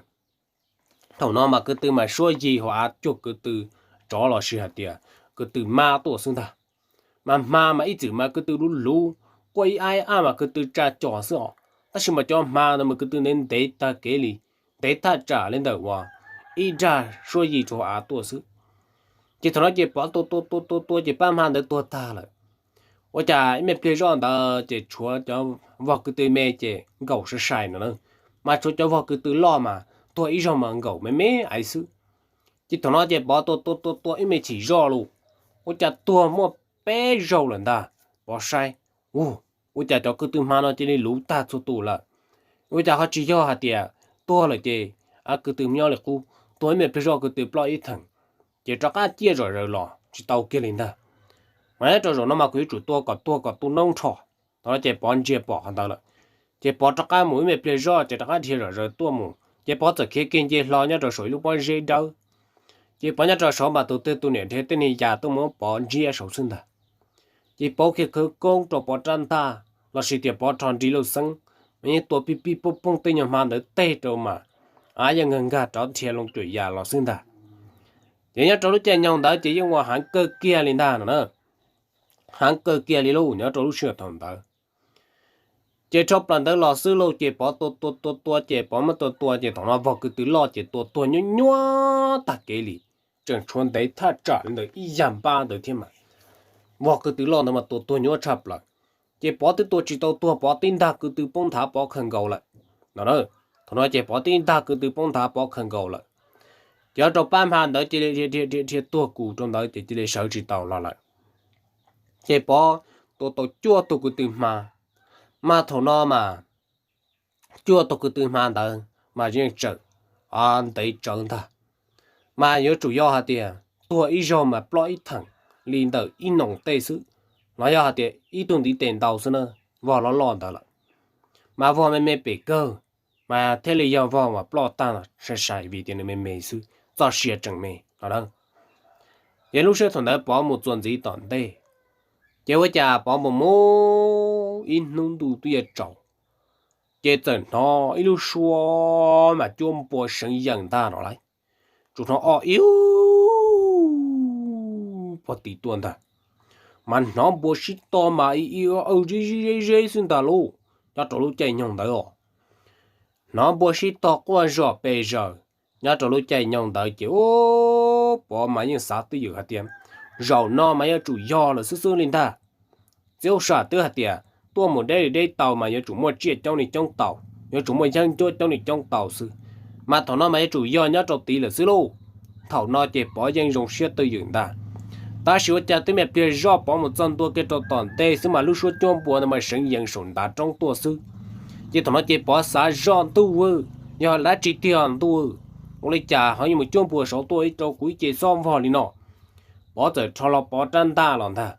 thaum no mas kwv tw mas suab yig hauv av cuag kwv tw tsov los sis hais tias kwv tw mab tuaj xwb ntag. Mas hma mas ib txwm mas kwv tw luv luv, quaj ib ab ib ab mas kwv tw tsa cos xwb os. Tab sis mas cov hma ntawd mas kwv tw ntev ntev tag kev li, ntev thaj tsam li ntawm uas ib dag suab yig rau av tuaj xwb. Ces thaum no ces Pov tua tua tua tua tua ces pab hma ntawd tuag tag lawm. Ua cas ib me pliag zoj ntawd ces tshuav cov vog kwv tw me ces nkaum sai sai no na, mas tshuav cov vog kwv tw loj mas tuag ib zaug mas nkaum me me aiv xwb. Ces thaum no ces Pov tua tua tua tua ib me chim zoj lawm, ua cas tuag muaj peb zaug lawm ntag. Pov saib, u, ua cas cov kwv tw hma no cia li luv tag txhua tus lawm. Ua cas ho tsis yog hais tias tuag lawm ces kwv tw nyob li qub, tuag ib me pliag zoj kwv tw ploj ib theem, ces rov qab ciaj zom zaws los tsis tau kiag li ntag. Mas nyob rau zaum no mas kuv yuav tsum tua kom tuag kom tu noob nrho. Thaum no ces Pov ntsia pom qhov ntawd lawm, ces Pov rov qab mus ib me pliag zoj ces rov qab dhia zom zaws tuaj mus, ces Pov txawm khiav kiag nce hlo nyob rau saum ib lub pob zeb dawb. Ces Pov nyob rau saud mas tus twg tus niam dhia tej niag yas tuaj mus Pov ntsiab saud xwb ntag. Ces Pov khiav khawv koob rau Pov rab ntaj lossis tias Pov rho nrig lauj xeeb, mas yeej tua pij pij poj pooj tej nyuag hma ntawd teg rau mas, a, yeej nkag nkag rov dhia loo cuam yas los xwb ntag. Ces nyob rau lub caij nyoog ntawd ces yeej ua heev kawg kiag li ntag no na, heev kawg kiag li lauj nyob rau lub sij hawm thaum ntawd. Ces dhau plaws ntawd los xwb lauj, ces Pov tua tua tua tua ces Pov muab tua tua ces thaum no vog kwv tw loj ces tua tuag nyuab nyuab tag kev li, tseem tshuav ntev thaj tsam li ntawm ib yag npab ntawd thiab mas. Vog kwv tw loj ntawd mas tua tuag nyuab tshaj plaws. Ces Pov twb tua tsis tau tuag, Pov tib ntaj kwv tw poob nthav Pov khaws nkaus lawm no. Thaum no ces Pov tib ntaj kwv tw poob nthav Pov khaws nkaus lawm. Ces rau pab hma ntawd cia li dhia dhia dhia tuag kus rau ntawd ces cia li sawv tsis tau los lawm. Ces Pov tua tau cuaj tug kwv tw hma, mas thaum no mas cuaj tug kwv tw hma ntawd mas yeej tsawm ntev tsawv ntag. Mas yuav tsum yog hais tias tuag ib zaug mas ploj ib theem li ntawm ib noo tej xwb, los yog hais tias ib tug ntiv tes ntau xwb na, vog loj loj ntawd lawm. Mas vog me me pem kawg, mas thiaj li yog vog uas ploj tag sai sai vim tias nws me me xwb, txoj sia tseem me no na. Ces lub sij hawm thaum ntawd Pov mus txuas ntxiv tom ntej, ces ua cas Pov mus mus ib hnub ntuj twb yuav tsaus, ces txawm hnov ib lub suab mas cuab npua seev yees ntag no lauj. Tsuas hnov o ib pog tim tuaj ntag, mas hnov npua sib tog mas i i o aw zeb zeb zeb xwb ntag lauj. Nyob rau lub caij nyoog ntawd os, hnov npua sib tog quaj zom pes zaws. Nyob rau lub caij nyoog ntawd ces ub, Pov mas yeej xav twj ywm hais tias zaum no mas yuav tsum yog lawm xwb xwb li ntag. Txiv huab sam twb hais tias tuaj mus deb li deb tau mas yuav tsum muaj tsiaj coob li coob tau, yuav tsum muaj yeeb ncuab coob li coob tau xwb. Mas thaum no mas yuav tsum yog nyob rau tid lawm xwb lauj. Thaum no ces Pov yeej zoo siab twj ywm ntag. Tab sis ua cas twb me pliag zoj Pov mus txog ntua kiag rau tom ntej xwb mas lub suab cuab npua ntawd mas seev yees saum ntav roob tuaj xwb. Ces thaum no ces Pov xav zoj ntuj, yog dab tsi tiag ntuj, ua li cas ho yuav mus cuab npua saud tuaj ib rau kuv ib ce xob vog li no. Pov txawm rho hlo Pov rab ntaj los ntag.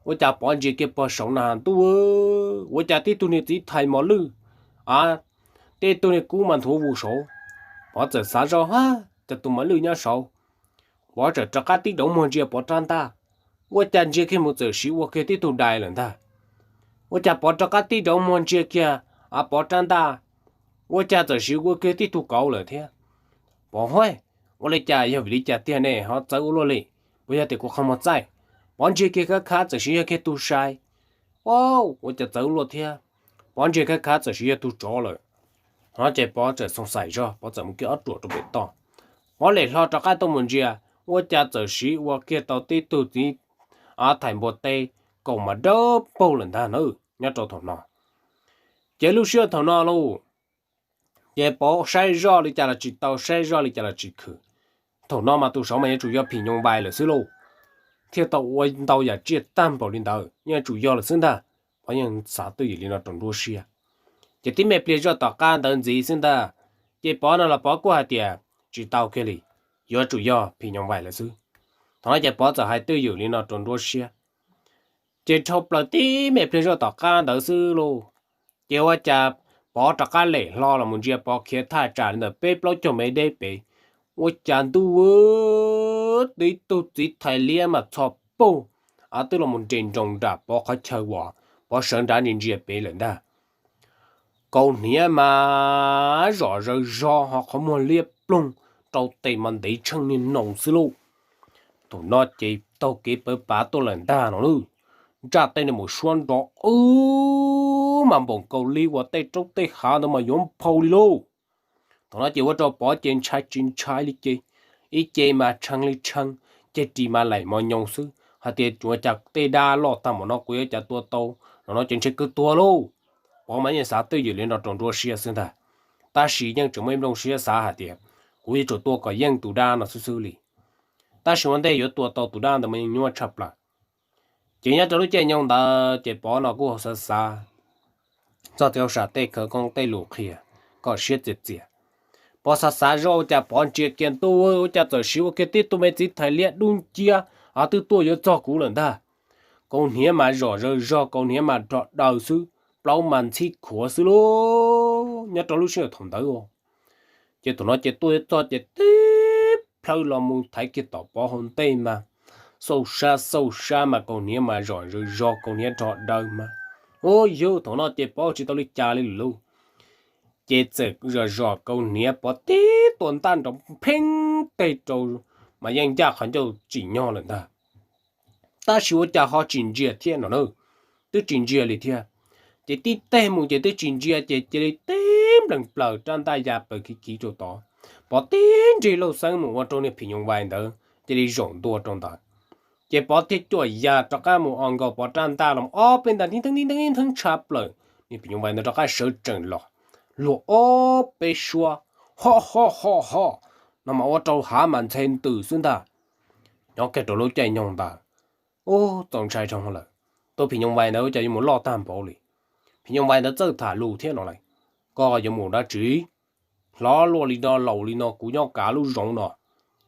Ua cas Pov ntsia kiag pog saud na ntuj, ua cas tib tug niag txiv thais mos lwj, a, tib tug niag kub mas nthuav vus saud. Pov txawm xav zoj hab, cas tus mos lwj nyob saud. Pov txawm rov qab tib rauv muag ntsia Pov rab ntaj, ua cas ntsia kiag mus txawm siv ua kiag tib tug dais lawm ntag. Ua cas Pov rov qab tib rauv muag ntsia kiag, a, Pov rab ntaj, ua cas txawm siv ua kiag tib tug kauv lawm thiab. Pov hab, ua li cas yog vim li cas tiag ne ho txawv ua luaj li, puas yog tias kuv qhov muag txaij. Pov ntsia kiag khab khab txawm siv yog kiag tug sai. Ua cas txawv ua luaj thiab. Pov ntsia khab khab txawm siv yog tug tsov lawm. Ho ces Pov txawm xoo xais zog, Pov txawm mus kiag ob ruam rau pem toj. Pov lem hlo rov qab tuaj mus ntsia, ua cas txawm siv ua kiag tau tib tug txiv thais npua teb, kaus mas dawb paug lawm ntag na. Nyob rau thaum no, ces lub sij hawm thaum no lauj, ces Pov saib zoj li cas los tsis tau, saib zoj li cas los tsis khwm. Thaum no mas tus saud mas yuav tsum yog phim nyoos vais lawm xwb lauj, thiaj tau ua ntau yam tsiaj tag npaum li ntawd, yeej yuav tsum yog lawm xwb ntag. Pov yeej xav twj ywm li no rau nruab siab. Ces tib me pliag zoj tom qab ntawd ntxiv xwb ntag, ces Pov no los Pov kuj hais tias tsis tau kiag li, yuav tsum yog phim nyoos vais lawm xwb. Thaum no ces Pov txawm hais twj ywm li no rau nruab siab. Ces dhau plaws tib me pliag zoj tom qab ntawd xwb lauj, ces ua cas Pov rov qab lem hlo los mus ntsia Pov khiav thaj tsam li ntawm peb plaub caug mev deb pem, ua cas ntuj, tib tug txiv thais liab mas txhos paug, a, twb los mus nres nroos nram Pov qhov chaw uas Pov sawv nrad ntsia ntsia pem lawm ntag. Kaus hniav mas zom zaws zog ho qhov muag liab ploog, rau tes mas ntev tsheej niag noos xwb lauj. Thaum no ces taug kev pawv pav tuaj lawm ntag no lauj. ntsaj tej no mus suab nrov wb mas npaum nkaus li uas tej roob tej hav ntawd mas yuav nphau li lauj. Thaum no ces ua rau Pov ces ntshai tsis ntshai li ces ib ce mas tshee li tshee, ceg ris mas laim mos nyoos xwb hais tias ua cas tej dab loj tag npaum no kuv yuav cas tua tau, no no ces ntshe kuv tuag lauj. Pov mas yeej xav twj ywm li no rau nruab siab xwb ntag, tab sis yeej tseem muaj ib nplooj siab xav hais tias kuv yuav tsum tua kom yeej tus dab no xwb xwb li, tab sis ua ntej yuav tua tau tus dab ntawd mas yeej nyuaj tshaj plaws. Ces nyob rau lub caij nyoog ntawd ces Pov no kuj xav xav txog tej hauj sam tej khawv koob tej lus qhia kom siab txias txias. Pov xav xav zoj ua cas Pov ntsia kiag ntuj ua cas txawm siv ua kiag tib tug me txiv thais liab dub nciab, twb tuaj yuav txog kuv lawm ntag. Kaus hniav mas zom zaws zog, kaus hniav mas rho daws xwb, plaub mas ntxhib khuav xwb lauj. Nyob rau lub sij hawm thaum ntawd ces thaum no ces tuaj yuav txog ces tib plhaw los mus thaiv kiag tom Pov hauv ntej mas xauj sab xauj sab mas kaus hniav mas zom zaws zog, kaus hniav rho daws mas, u, yug thaum no ces Pov tsis tau li cas li lawm lauj. Ces txawm zom zom kaus hniav Pov tib tua ntaj nrov pheeb teg rau mas yeej ncaj qhov ncauj tsim nyog lawm ntag. Tab sis ua cas ho tsis ntsia thiab no na, twb tsis ntsia li thiab. Ces tib teg mus ces twb tsis ntsia ces cia li tib nplees plaws rab ntaj ya plaws khiv khiv rau tod. Pov tib nrig lauj xeeb mus ua rau niag phim nyooj vais ntawd cia li zaum ntua rau ntawd. Ces Pov thiaj cuam ya rov qab mus o nkaus Pov rab ntaj los ob peb ntaj ntheeb ntheeb ntheeb ntheeb tshav plaws, niag phim nyooj vais ntawd rov qab sawv tsees los luag ob peb suab, ho ho ho ho, no mas ua rau hav mas ntxhe ntws xwb ntag. Nyob kiag rau lub caij nyoog ntawd, u, txaus ntshai dhau lawm. Tus phim nyooj vais ntawd ua cas yuav mus loj tag npaum li. Phim nyooj vais ntawd txawj tham lus thiab no lawm, koj yuav mus dab tsi? Hlob luaj li no laus li no kuv nyob kav lub zoov no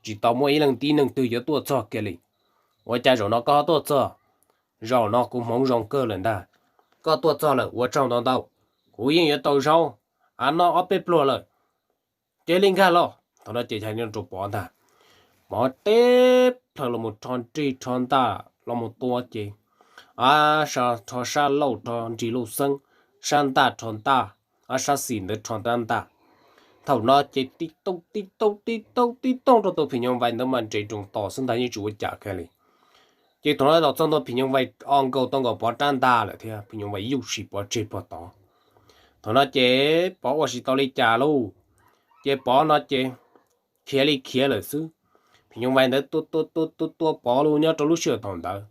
tsis tau muaj ib leej tib neeg twg yuav tuaj txog kiag li. Ua cas zaum no koj ho tuaj txog? Zaum no kuv hmoov zoo kawg lawm ntag. Koj tuaj txog lawm ua tsaug ntau ntau, kuv yeej yuav tau zaub, av noj ob peb pluag lawm. Cia li nkag los. Thaum no ces hais li no rau Pov ntag, Pov tib plhaw los mus rho nrig rho ntaj los mus tua ces, a, rho sab laug rho nrig lauj xeeb, sab ntaj rho ntaj, a, sab xis ntawd rho ntaj ntaj. Thaum no ces tib tooj tib tooj tib tooj tib tooj rau tus phim nyooj vais ntawd mas nres nroos tos xwb ntag yeej tsis ua cas kiag li. Ces thaum no los txog ntua phim nyooj vais o nkaus tau nkaus Pov rab ntaj lawm thiab phim nyooj vais yuj sim Pov tseg puag tod. Thaum no ces Pov ua tsis tau li cas lauj, ces Pov no ces khiav li khiav lawm xwb. Phim nyooj vais ntawd tua tua tua tua tua Pov lauj nyob rau lub sij hawm thaum ntawd.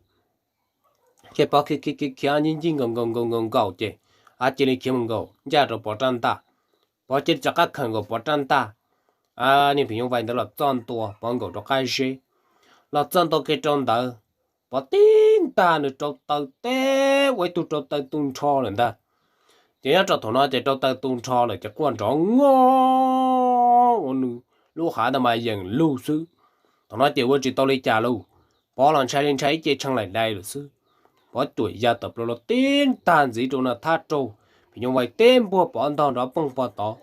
Ces Pov khiav khiav khiav khiav ncig ncig nkaus nkaus nkaus nkaus nkaus ces, a, cia li khiav mus nkaus ncaj rau Pov rab ntaj. Pov cia li rov qab khawm nkaus Pov rab ntaj. A, niag phim nyooj vais ntawd los txog ntua Pov nkaum rau qab zeb, los txog ntua kiag rau ntawd, Pov tib ntaj nws rau taw teb ua ib tug rau taw tu nrho lawm ntag. Ces nyob rau thaum no ces rau taw tu nrho lawm ces quaj nrov ngo ua nws lub hav ntawd mas yeem lug xwb. Thaum no ces ua tsis tau li cas lauj, Pov los ntshai li ntshai ib ce tshee laim dai lawm xwb. Pov cuam ya tawm plaws los tib ntaj ntxiv rau na thab raug, phim nyooj vais tib npuaj Pov ntog nrov pooj pob tod.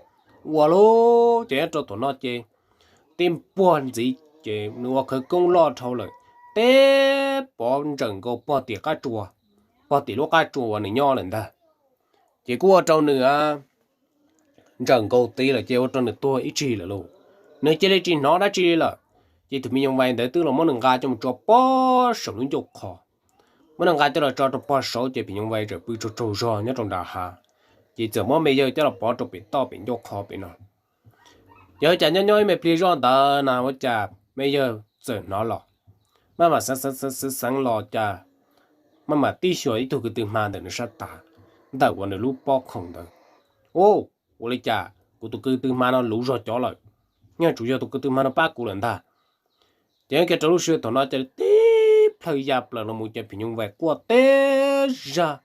Ua lauj, ces nyob rau thaum no ces tib npuaj ntxiv ces nws ua khawv koob loj dhau lawm, teb Pov ntsawm nkaus pog tim qab tsua, pog tim lub qab tsua uas nws nyob lawm ntag. Ces kuj ua rau nws ntsawm nkaus tid lawm ces ua rau nws tuag ib tsig lawm lauj. Nws cia li tsis hnov dab tsi li lawm. Ces tus phim nyooj vais ntawd twb los muab nws nqa coj mus tso pog saum lub ncauj qhov, muab nws nqa coj los tso rau pog saud ces phim nyooj vais txawm pw tsaug tsaug zog nyob rau nram hav. Ces txawm muab me yawg coj los pov rau pem toj pem ncauj qhov pem no. Ces ua cas nyob nyob ib me pliag zoj ntawd na ua cas me yawg txawm hnov los, maj mam xeev xeev xeev xeev los cas maj mam tib xyuas ib tug kwv tw hma ntawm nws sab tav, ntawm uas nws lub pob khoom ntawd. U, ua li cas kuv tus kwv tw hma no luv zog cov lawm, yeej tsuas yog tus kwv tw hma no pab kuv lawm ntag. Ces nyob kiag rau lub sij hawm thaum no ces tib plhaw ya plaws los mus ces phim nyooj vais quaj teb zag,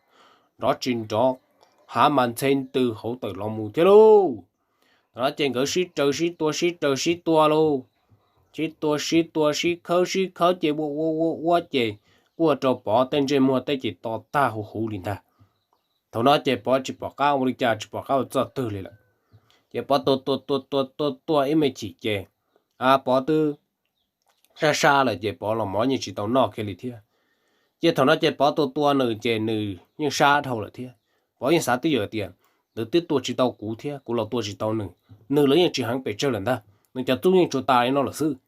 nrov tsis nrov, hav mas ntxhe ntws hauv tawm los mus thiab lauj. Thaum no ces nkawd sib raws sib tua sib raws sib tua lauj, sib tua sib tua sib khawb sib khawb ces ua ua ua ua ces kuj ua rau Pov tej ntsej muag tej ces to tag huv huv li ntag. Thaum no ces Pov tsis pom qab ua li cas tsis pom qab ua txoj twg li lawm. Ces Pov tua tua tua tua tua tua ib me chim ces, a, Pov twb sab sab lawm ces Pov los mov yeej tsis tau noj kiag li thiab. Ces thaum no ces Pov tua tua nws ces nws yeej sab dhau lawm thiab. Pov yeej xav twj ywm tias, nws twb tua tsis tau kuv thiab kuv los tua tsis tau nws, nws los yeej tsis heev pes tsawg lawm ntag, nws cov txuj yeej tsuas tas li no lawm xwb.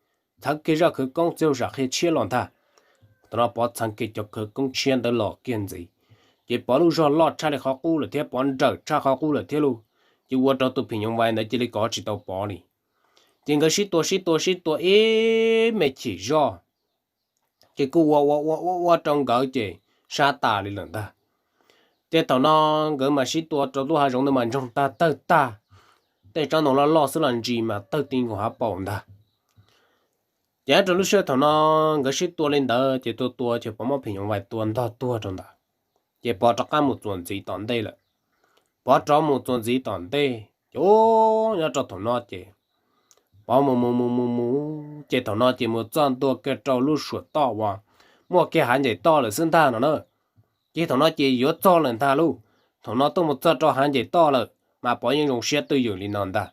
Txhawv kiag zaj khawv koob txiv hauj sam qhia tshiab los ntag. Thaum no Pov txheev kiag cov khawv koob tshiab ntawd los kiag ntxiv, ces Pov lub zog loj tshaj li qhov qub lawm thiab Pov nrawm tshaj qhov qub lawm thiab lauj, ces ua rau tus phim nyooj vais ntawd cia li kov tsis tau Pov li. Ces nkawd sib tua sib tua sib tua ib me chim zoj, ces kuj ua ua ua ua ua rau nkawd ces sab tas li lawm ntag. Ces thaum no nkawd mas sib tua rau lub hav zoov ntawd mas ntsoog tag tawg tag, tej tsob ntoo loj loj xwb los ntsis mas tawg ti nkaus hav paus ntag. Ces nyob rau lub sij hawm thaum no nkawd sib tua li ntawd ces tua tua ces Pov muab phim nyooj vais tua ntog tuag rau ntawd, ces Pov rov qab mus txuas ntxiv tom ntej lawm. Pov rov mus txuas ntxiv tom ntej ces nyob rau thaum no ces Pov mus mus mus mus mus ces thaum no ces mus txog ntua kiag rau lub suam toj uas muaj kiag hav ncaim toj lawm xwb ntag no na. Ces thaum no ces yuav txog lawm ntag lauj. Thaum no tuaj mus txog rau hav ncaim toj lawm mas Pov yeej zoo siab twj ywm li no ntag: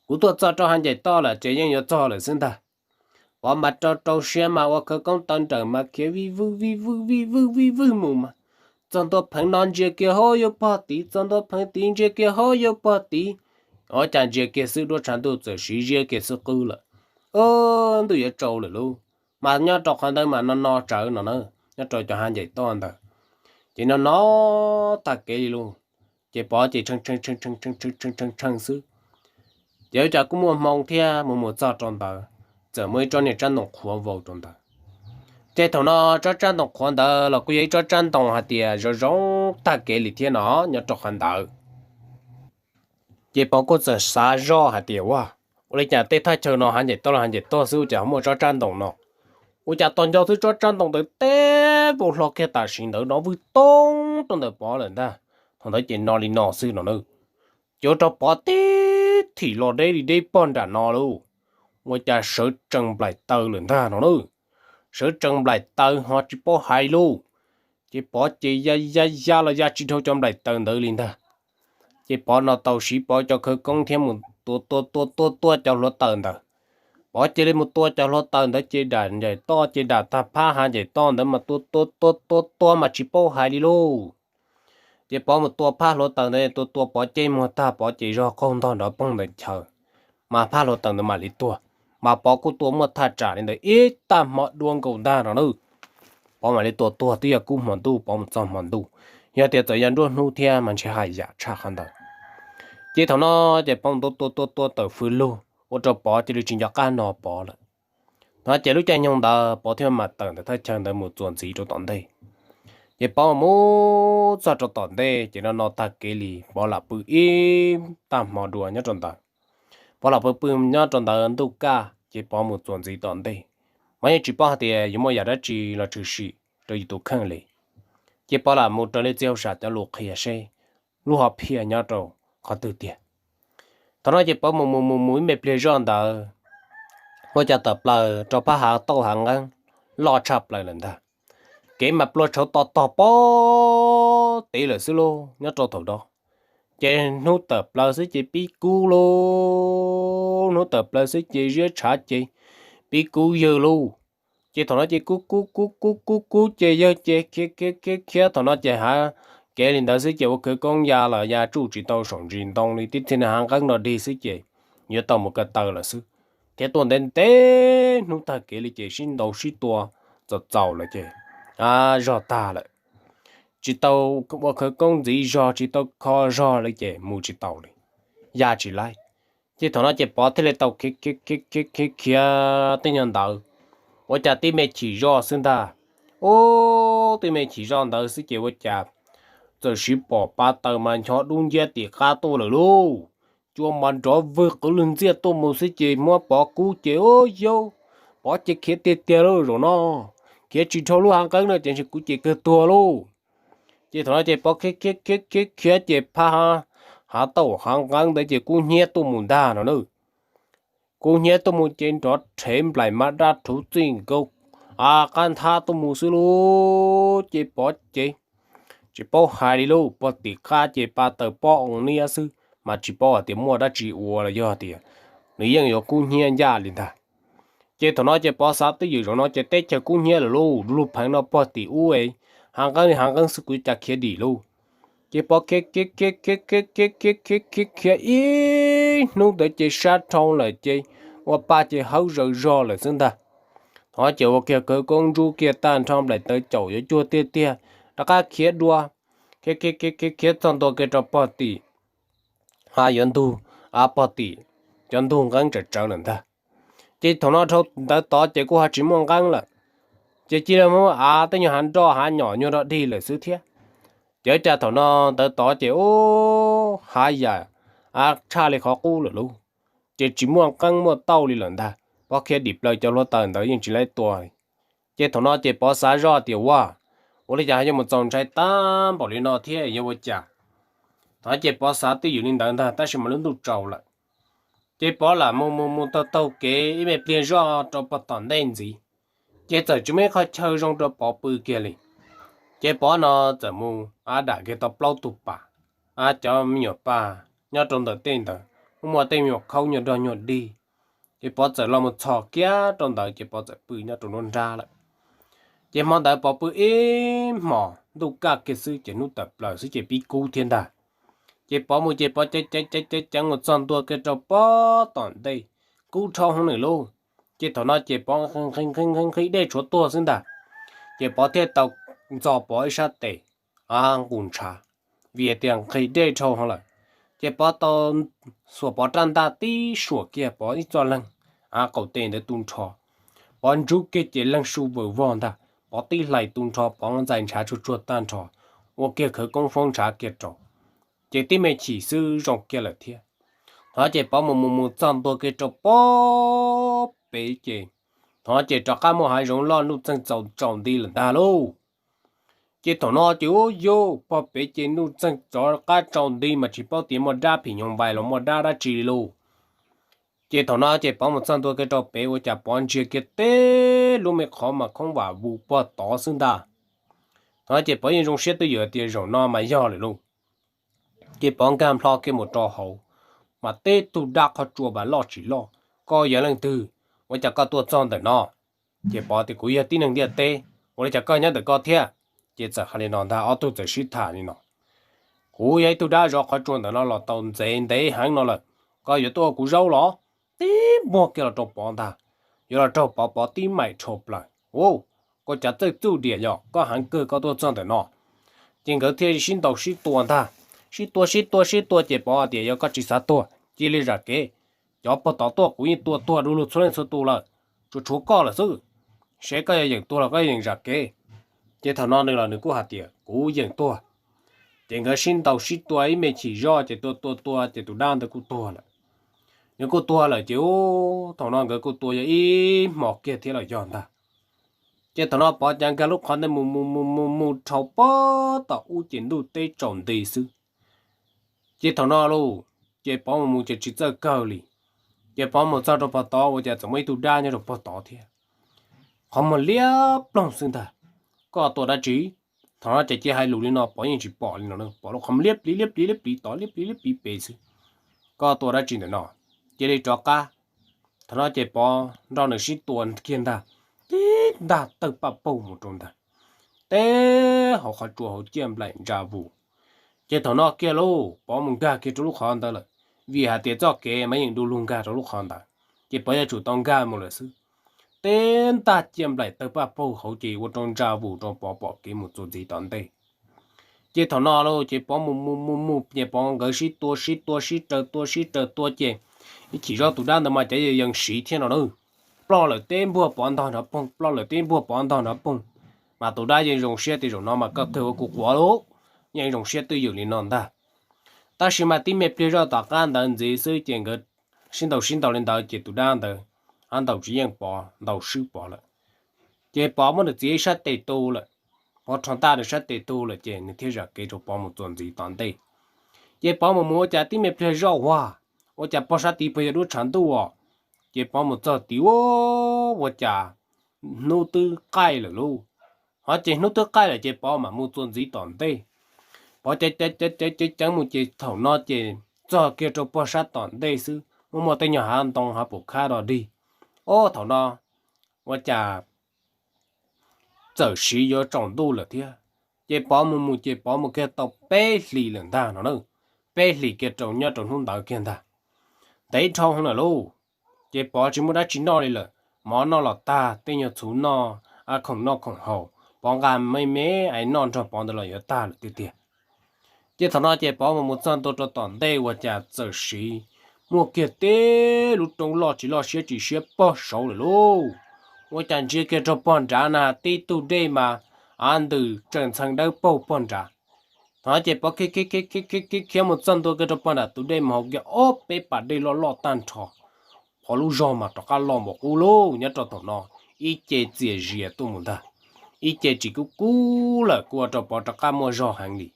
Kuv tuaj txog rau hav ncaim toj lawm ces yeej yuav txog lawm xwb ntag. Pov mas rau rau siab mas ua khawv koob taw nrawm mas khiav vij vwj vij vwj vij vwj vij vwj mus mas txog ntua pheev no ntsia kiag hauv yuav pog tid, txog ntua pheev tid ntsia kiag hauv yuav pog tid. Ua cas ntsia kiag xwb duab tshav ntuj txawm siv ziab kiag xwb qwb lawm. Ntuj yuav tsaus lawm lauj. Mas nyob rau qhov ntawd mas no no tsawv no na, nyob rau cov hav ncaim toj ntawd ces no no tag kev li lauj. Ces Pov ces tshee tshee tshee tshee xwb. Ces ua cas kuj muaj hmoo thiab mus mus txog rau ntawd, txawm muaj ib tsob niag tsab ntoos qhuav vau rau ntawd. Ces thaum no tsob tsab ntoos qhuav ntawd los kuj yog ib tsob tsab ntoos hais tias zoo zoo tag kev li thiab no nyob rau qhov ntawd. Ces Pov kuj txawm xav zoj hais tias ua, ua li cas tej thaj chaw no hav ncaim toj los hav ncaim toj xwb ua cas ho muaj tsob tsab ntoos no. Ua cas tos nco xwb tsob tsab ntoos ntawd teb vau hlo kiag tam sim ntawd no vwj toob rau ntawm Pov lawm ntag. Thaum ntawd ces no li no xwb no na. Ces ua rau Pov tib thim los deb li deb pog nram no lauj, ua cas sawv tsees nplaim taw lawm ntag no na. Sawv tsees nplaim taw ho tsis paub hais li lauj. Ces Pov ces ya ya ya los ya tsis dhau cov nplaim taw ntawd li ntag. Ces Pov no tau siv Pov cov khawv koob thiab mus tua tua tua tua tua cov hluav taws ntawd. Pov cia li mus tua cov hluav taws ntawd ces dam ncaim toj ces dam tag phab hav ncaim toj ntawd mas tua tua tua tua tua mas tsis paub hais li lauj. Ces Pov mus tua phab hluav taws ntawd tua tua Pov ceg muag tag Pov ces zog qaug ntog nrov poog ntawm chaw, mas phab hluav taws ntawd mam li tuag. Mas Pov kuj tua muaj thaj tsam li ntawd ib tag hmo dua nkaus ntag no na. Pov mam li tua tuag twb yog kub hmo ntuj Pov mus txog hmo ntuj, yog tias txawm yog nruab hnub thiab mas ntshe haj yam tshaj qhov ntawd. Ces thaum no ces Pov mus tua tua tua tua tawm fws lug ua rau Pov cia li tsis nco qab no Pov lawm. Thaum no ces lub caij nyoog ntawd Pov thiaj mam tawm ntawm thaj chaw ntawd mus txuas ntxiv rau tom ntej. Ces Pov mus txog rau tom ntej ces no no tag kev li Pov lam pw ib tag hmo dua nyob rau ntawd. Pov lam pw pw nyob rau ntawd ntuj kaj ces Pov mus txuas ntxiv tom ntej, mas yeej tsis paub hais tias yuav muaj yam dab tsi los tshwm sim rau yus tus kheej li. Ces Pov lam mus raws li txiv hauj sam cov lus qhia seb lub hom phiaj nyob rau qhov twg tiag. Thaum no ces Pov mus mus mus mus ib me pliag zoj ntawd, ua cas tawm plaws rau phab hav tauj hav nqeeb loj tshaj plaws lawm ntag. Kev mas plua tshauv to tog pob tiv lawm xwb lauj nyob rau thaum no. Ces hnub tawm plaws xwb ces pib kub lauj, hnub tawm plaws xwb ces ziab tshav ces pib kub yawg lauj. Ces thaum no ces kub kub kub kub kub kub ces yawg ces khiav khiav khiav khiav thaum no ces hav kev li ntawd xwb ces ua khawv koob ya los ya tsuj tsis tau saum ntsis ntoo li tib txhia hav nqeeb no dig xwb ces yuav tau mus ko taw lawm xwb. Thiab tuaj ntev ntev hnub tag kev li ces sib ntaus sib tua txaus txaus lawm ces zog tag lawm, tsis tau ua khawv koob ntxiv zog tsis tau kho zog li ces mus tsis taus li, ya tsis laib. Ces thaum no ces Pov thiaj li tau khiav khiav khiav khiav khiav tej nyuag ntawd, ua cas tib me chim zoj xwb ntag. Ub, tib me chim zoj ntawd xwb ces ua cas txawm siv pom pa taws mas ncho dub nciab tim qab tuaj lawm lauj. Cua mas nrov vwg qwv lwg ntxiaj tuaj mus xwb ces muab Pov kub ces ub yaub, Pov ces khiav tiag tiag lauj zaum no, khiav tsis dhau lub hav nqeeb no ces ntshe kuv ces kawg tuag lauj. Ces thaum no ces Pov khiav khiav khiav khiav khiav ces phab hav tauj hav nqeeb ntawd ces kub hnyiab tuaj mus ntag no na. Kub hnyiab tuaj mus ces nrov rhev nplaim mas dab rhuv txij nkaus qab nthab tuaj mus xwb lauj. Ces Pov ces tsis paub hais li lauj, pog tim qab ces pa taws pob oo niab xwb mas tsis paub hais tias muaj dab tsi ua los yog tias nws yeej yuav kub hnyiab ncaj li ntag. Ces thaum no ces Pov xav twj ywm zaum no ces teb chaws kub hnyiab lawm lauj, lub pheev no pog tim ub, hav nqeeb li hav nqeeb xwb kuv cas khiav dim lauj. Ces Pov khiav khiav khiav khiav khiav khiav khiav khiav khiav khiav ib hnub ntawd ces sab dhau lawm ces ua pa ces hawb zaws zog lawm xwb ntag. Thov ces ua kiag khawv koob ntsub kiag tag nrho nplaim tawv caum yuav cuag tiag tiag, rov qab khiav dua, khiav khiav khiav khiav txog ntua kiag rau pog tim, a, yuav ntug, a, pog tim cov ntug nqeeb tsawv tsawv lawm ntag. Ces thaum no dhau ntawd tod ces kuj ho tsis muaj nqeeb lawm, ces cia li muab, a, tej nyuag hav nroj hav nyom nyuag rog dig lawm xwb thiab. Ces ua cas thaum no ntawd tod ces ub, hav yam, a, tshaj li qhov qub lawm lauj. Ces tsis muaj nqeeb muaj tauj li lawm ntag, pov khiav dim plaws cov hluav taws ntawd yeej tsis laib tua li. Ces thaum no ces pov xav zoj tias ua, ua li cas yuav mus txaus ntshai tag npaum li no thiab yuav ua cas. Thaum no ces pov xav twj ywm li ntawd ntag tab sis mas lub ntuj tsaus lawm. Ces pov lam mus mus mus taug taug kev ib me pliag zoj rau pog tom ntej ntxiv, ces txawm tsis muaj ib qho chaw zoo rau pov pw kiag li. Ces pov no txawm mus, a, dam kiag tau plaub tug pas, a, cov me nyuam pas nyob rau ntawm tej ntawd, muaj muaj tej me nyuam khaub nyuag rog nyuag dig. Ces pov txawm los mus txhos kiag rau ntawd ces pov txawm pw nyob rau nruab nrab lawm. Ces hmo ntawd pov pw ib hmos ntuj kaj kiag xwb ces hnub tawm plaws xwb ces pib kub thiab ntag. Ces pov mus ces pov ceev ceev ceev ceev mus txog ntua kiag rau pog tom ntej, kub dhau heev nws lauj. Ces thaum no ces pov nqhis nqhis dej tshuav tuag xwb ntag. Ces pov thiaj tau ntxo pov ib sab tes, a, nqus ntshav, vim hais tias nqhis dej dhau heev lawm. Ces pov tau xuas pov rab ntaj tib suam kiag pov ib txoj leeg, a, qaum tes ntawd tu nrho. Pov ntsub kiag ces leeg su vawm vog ntag, pov tib hlais tu nrho pov ntxais ntshav tsuag tsuag tag nrho, ua kiag khawv koob foob ntshav kiag rau. Ces tib me chim xwb zoo kiag lawm thiab. Thaum no ces pov mus mus mus txog ntua kiag rau pog pem ces, thaum no ces rov qab muaj hav zoov loj nuj txeeg txaus tsaus nti lawm ntag lauj. Ces thaum no ces ub yuj pog pem ces nuj txeeg rov qab tsaus nti mas tsis paub tias muaj dab phim nyuj vais los muaj dab dab tsi li lauj. Ces thaum no ces pov mus txog ntua kiag rau pem ua cas pov ntsia kiag teb lub me qhov mas khoob vam vus pog tod xwb ntag. Thaum no ces pov yeej zoo siab twj ywm tias zaum no mas yog lawm lauj. Ces pov nkag nplho kiag mus rau hauv, mas teb tug dab qhov tsua mas loj tsis loj. Koj yog leej twg? Ua cas koj tuaj txog ntawm no? Ces pov tias kuv yog tib neeg ntiaj teb. Ua li cas koj nyob ntawm koj thiab? Ces txawm hais li no ntag, ob tug txawm sib tham li no. Kuv yog ib tug dab zov qhov tsua ntawm no los tau ntxev ntev heev no lawm, koj yuav tuaj ua kuv zaub los? Tib npuaj kiag los rau pov ntag. Yuav los raug pov, pov tib maim dhau plaws. Ua, koj cas txawj txuj diam yog koj heev kawg koj tuaj txog ntawm no. Ces nkawd thiaj sib ntaus sib tua ntag. Sib tua sib tua sib tua ces pov tias yog koj tsis xav tuag cia li zam kev. Cov pog tod tuaj kuv yeej tua tuag du lug txhua leej txhua tus lawm, tsuas tshuav koj lawm xwb. Seb koj yuav yeem tuag los koj yuav yeem zam kev. Ces thaum no nws los nws kuj hais tias kuv yeem tuag. Ces nkawd sib ntaus sib tua ib me chim zoj ces tua tua tua ces tus dab ntawd kuj tuag lawm. Nws kuj tuag lawm ces ub, thaum no nkawd kuj tua yog ib hmos kiag thiab los yog ntag. Ces thaum no pov cav nkag lub qhov ntawd mus mus mus mus mus dhau pog tom ub ces ntuj teb tsaus nti xwb. Ces thaum no lauj, ces pov mus mus ces tsis txawj kawg li. Ces pov mus txog rau pog tod ua cas txawm muaj ib tug dab nyob rau pog tod thiab. Qhov muag liab ploog xwb ntag. Koj tua dab tsi? Thaum no ces cia hais lus li no pov yeej tsis pom li no, pom lub qhov muag liab pliv liab pliv liab pliv tod liab pliv liab pliv pem xwb. Koj tua dab tsi ntawm no? Cia li rov qab. Thaum no ces pov nrog nws sib tua kiag ntag. Tib ntag tawg paj paug mus rau ntag, teb hauv qhov tsua hauv ciaj nplaim ntsa vus. Ces thaum no kiag lauj, pov mus nkag kiag rau lub qhov ntawd lawm, vim hais tias txoj kev mas yeej du lug nkag rau lub qhov ntawd, ces pov yuav tsum tau nkag mus lawm xwb. Teb ntag ciaj nplaim tawg paj paug hauv ces ua rau ntsa vus rau pov pom kev mus txuas ntxiv tom ntej. Ces thaum no lauj, ces pov mus mus mus mus ces pov nkawd sib tua sib tua sib raws tua sib raws tua ces ib chim zoj tus dab ntawd mas cov yees siv thiab no na. Ploj lawm teb npuag pov ntog nrov poog, ploj lawm teb npuag pov ntog nrov poog. Mas tus dab yeej zoo siab tias zaum no mas koj kawg ua kuv quav lauj, yeej zoo siab twj ywm li no ntag. Tab sis mas tib me pliag zoj tom qab ntawd ntxiv xwb ces nkawd sib ntaus sib ntaus li ntawd ces tus dab ntawd, a, ntaus tsis yeej pov, ntaus swb pov lawm. Ces pov muab nws txiav ib sab tes tu lawm, pov rho ntaj nws sab tes tu lawm ces nws thiaj zam kev rau pov mus txuas ntxiv tom ntej. Ces pov mus mus ua cas tib me pliag zoj ua, ua cas pog sab tid pog yog dub tshav ntuj os. Ces pov mus txog tid ua, ua cas hnub twb qaij lawm lauj. Ho ces hnub twb qaij lawm ces pov mam mus txuas ntxiv tom ntej. Pov ceev ceev ceev ceev mus ces thaum no ces txog kiag rau pog sab tom ntej xwb muaj muaj tej nyuag hav ntoo hav pum khab rog dig. Ob, thaum no ua cas txawm siv yuav tsaus ntuj lawm thiab. Ces pov mus mus ces pov mus kiag tau peb hlis lawm ntag no na, peb hlis kiag rau nyob rau hnub ntawd kiag ntag. Ntev dhau lawm lauj, ces pov tsis muaj dab tsi noj li lawm, mov noj los tag, tej nyuag txhuv noj, a khoom noj khoom haus, Pov nqa me me es noj nrog Pov ntawd los yuav tag lawm tiag tiag. Ces thaum no ces Pov mus mus txog ntua rau tom ntej ua cas txawm siv muaj kiag tib lub roob loj tsis loj siab tsis siab pog saud lawm lauj. Ua cas ntsia kiag rau pog nrad na tib tug dej mas a ntws tsaws ntxhee dawb paug pog nrad. Thaum no ces Pov khiav khiav khiav khiav khiav khiav khiav mus txog ntua kiag rau pog nrad tus dej mas haus kiag ob peb pas dej loj loj tag nrho. Qhov lub zog mas rov qab loj npaum qub lauj, nyob rau thaum no ib ce txias zias tuaj mus ntag, ib ce tsis kub kub lawm kuj ua rau Pov rov qab muaj zog heev li.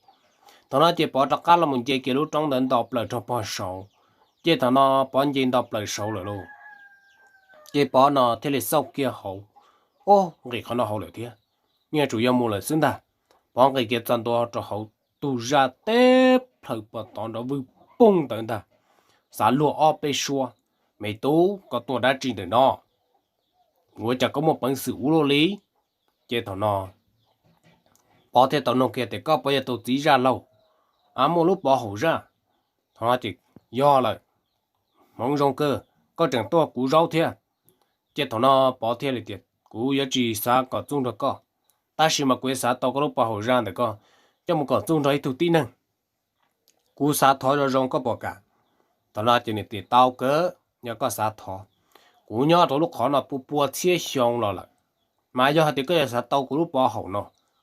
Thaum no ces Pov rov qab los mus nce kiag lub roob ntawd nto plaws rau pog saud. Ces thaum no Pov nce nto plaws saud lawm lauj, ces Pov no thiaj li xauj kiag hauv, o, nqis qhov no hauv lawm thiab, yeej yuav tsum yog mus lawm xwb ntag. Pov nqis kiag txog ntua rau hauv, tus zaj teb plhaws pog tod nrov vwg poog ntawd ntag, xav luag ob peb suab, Me tub, koj tuaj dab tsi ntawm no? Ua cas koj muaj peev xwm ua luaj li? Ces thaum no Pov thiaj tau nug kiag tias, Koj puas yog tus txiv zaj laug a muaj lub pov haum zaj? Thaum no ces, Yog lawm, hmoov zoo kawg, koj tseem tuaj kuv zaub thiab. Ces thaum no Pov thiaj li tias, Kuv yuav tsis xav kom txuj nrog koj, tab sis mas kuv yuav xav tau koj lub pov haum zaj ntawm koj coj mus kom txuj nrog ib tug tib neeg. Kuv xav thov zoo zoo koj puas kam? Thaum no ces nws tias, Tau kawg, yog koj xav thov. Kuv nyob rau lub qhov no pua pua txhiab xyoo los lawm, mas yog hais tias koj yuav xav tau kuv lub pov haum no,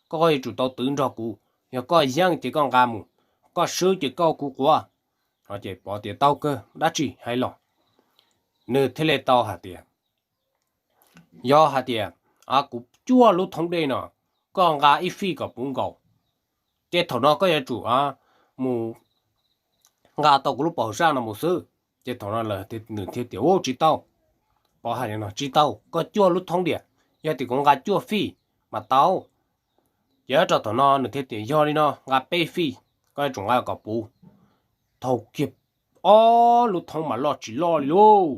koj yuav tsum tau twv nrog kuv. Yog koj yeej ces koj nqa mus, koj swb ces koj kuv quav. Ces Pov tias, Tau kawg, dab tsi hais los. Nws thiaj li tau hais tias, Yog hais tias kuv cuaj lub thoob dej no, koj nqa ib fij kom puv nkaus, ces thaum no koj yuav tsum mus nqa tau kuv lub pov haum zaj no mus xwb. Ces thaum no nws thiaj tias, Ua tsis tau. Pov hais li no, Tsis tau, koj cuaj lub thoob dej, yog tias kuv nqa cuaj fij mas tau. Ces rau thaum no nws thiaj tias, Yog li no nqa peb fij, koj yuav tsum nqa kom puv. Thau kiag ob lub thoob mas loj tsis loj li lauj.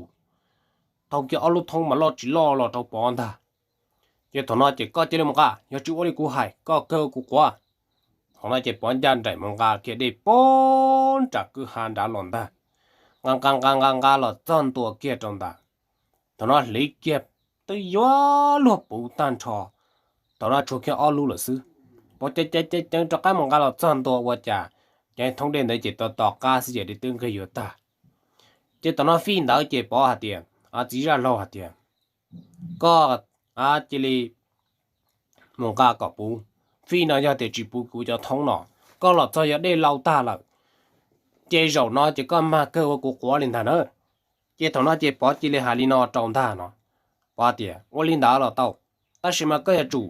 Thau kiag ob lub thoob mas loj tsis loj los rau Pov ntag. Ces thaum no ces koj cia li mus nqa, yog tsis ua li kuv hais koj kawg kuv quav. Thaum no ces Pov ncaj nraim mus nqa kiag dej pog nram kwj ha nrad los ntag. Nqa nqa nqa nqa nqa los txog ntua kiag rau ntawd, thaum no hliv kiag twb yuav luag puv tag nrho. Thaum no tshuav kiag ob lub lawm xwb. Pov ceev ceev ceev rov qab mus nqa los txog ntua ua cas, ces thoob dej ntawd ces tos tos qab xwb ces dej twb nqig yuav tag. Ces thaum no fij ntawd ces Pov hais tias, txiv zaj laug hais tias, Koj cia li mus nqa kom puv. Fij no yog tias tsis puv kuv cov thoob no, koj los txog yog dej lau tag lawm, ces zaum no ces koj mag kawg ua kuv quav li ntag na. Ces thaum no ces Pov cia li hais li no rau ntag no, Pov tias, Ua li ntawd los tau, tab sis mas koj yuav tsum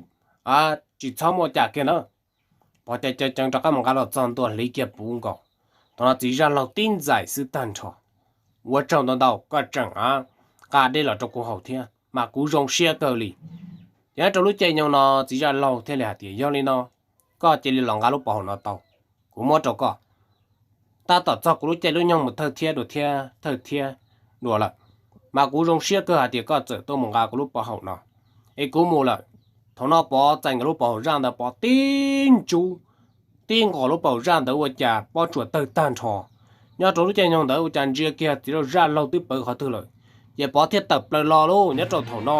tsis txhob muaj cas kiag na. Pov ceev ceev ceev rov qab mus nqa los txog ntua hliv kiag puv nkaus. Thaum no txiv zaj laug tib ntxais xwb tag nrho, Ua tsaug ntau ntau, koj tseem nqa dej los rau kuv haus thiab mas kuv zoo siab kawg li. Ces nyob rau lub caij nyoog no txiv zaj laug thiaj li hais tias, Yog li no, koj cia li los nqa lub pov haum no tau, kuv muab rau koj. Tab tom txog kuv lub caij lub nyoog mus thawj thiab dua thiab thawj thiab dua lawm, mas kuv zoo siab kawg hais tias koj txawm tuaj mus nqa kuv lub pov haum no, es kuv mus lawm. Thaum no Pov txais nkaus lub pov haum zaj ntawd, Pov tib ntsub, tib nqos lub pov haum zaj ntawd ua cas pob tsuas tawg tag nrho. Nyob rau lub caij nyoog ntawd ua cas ntsia kiag txiv zaj laug twb pawv qhov twg lawm, ces Pov thiaj tawm plaws los lauj. Nyob rau thaum no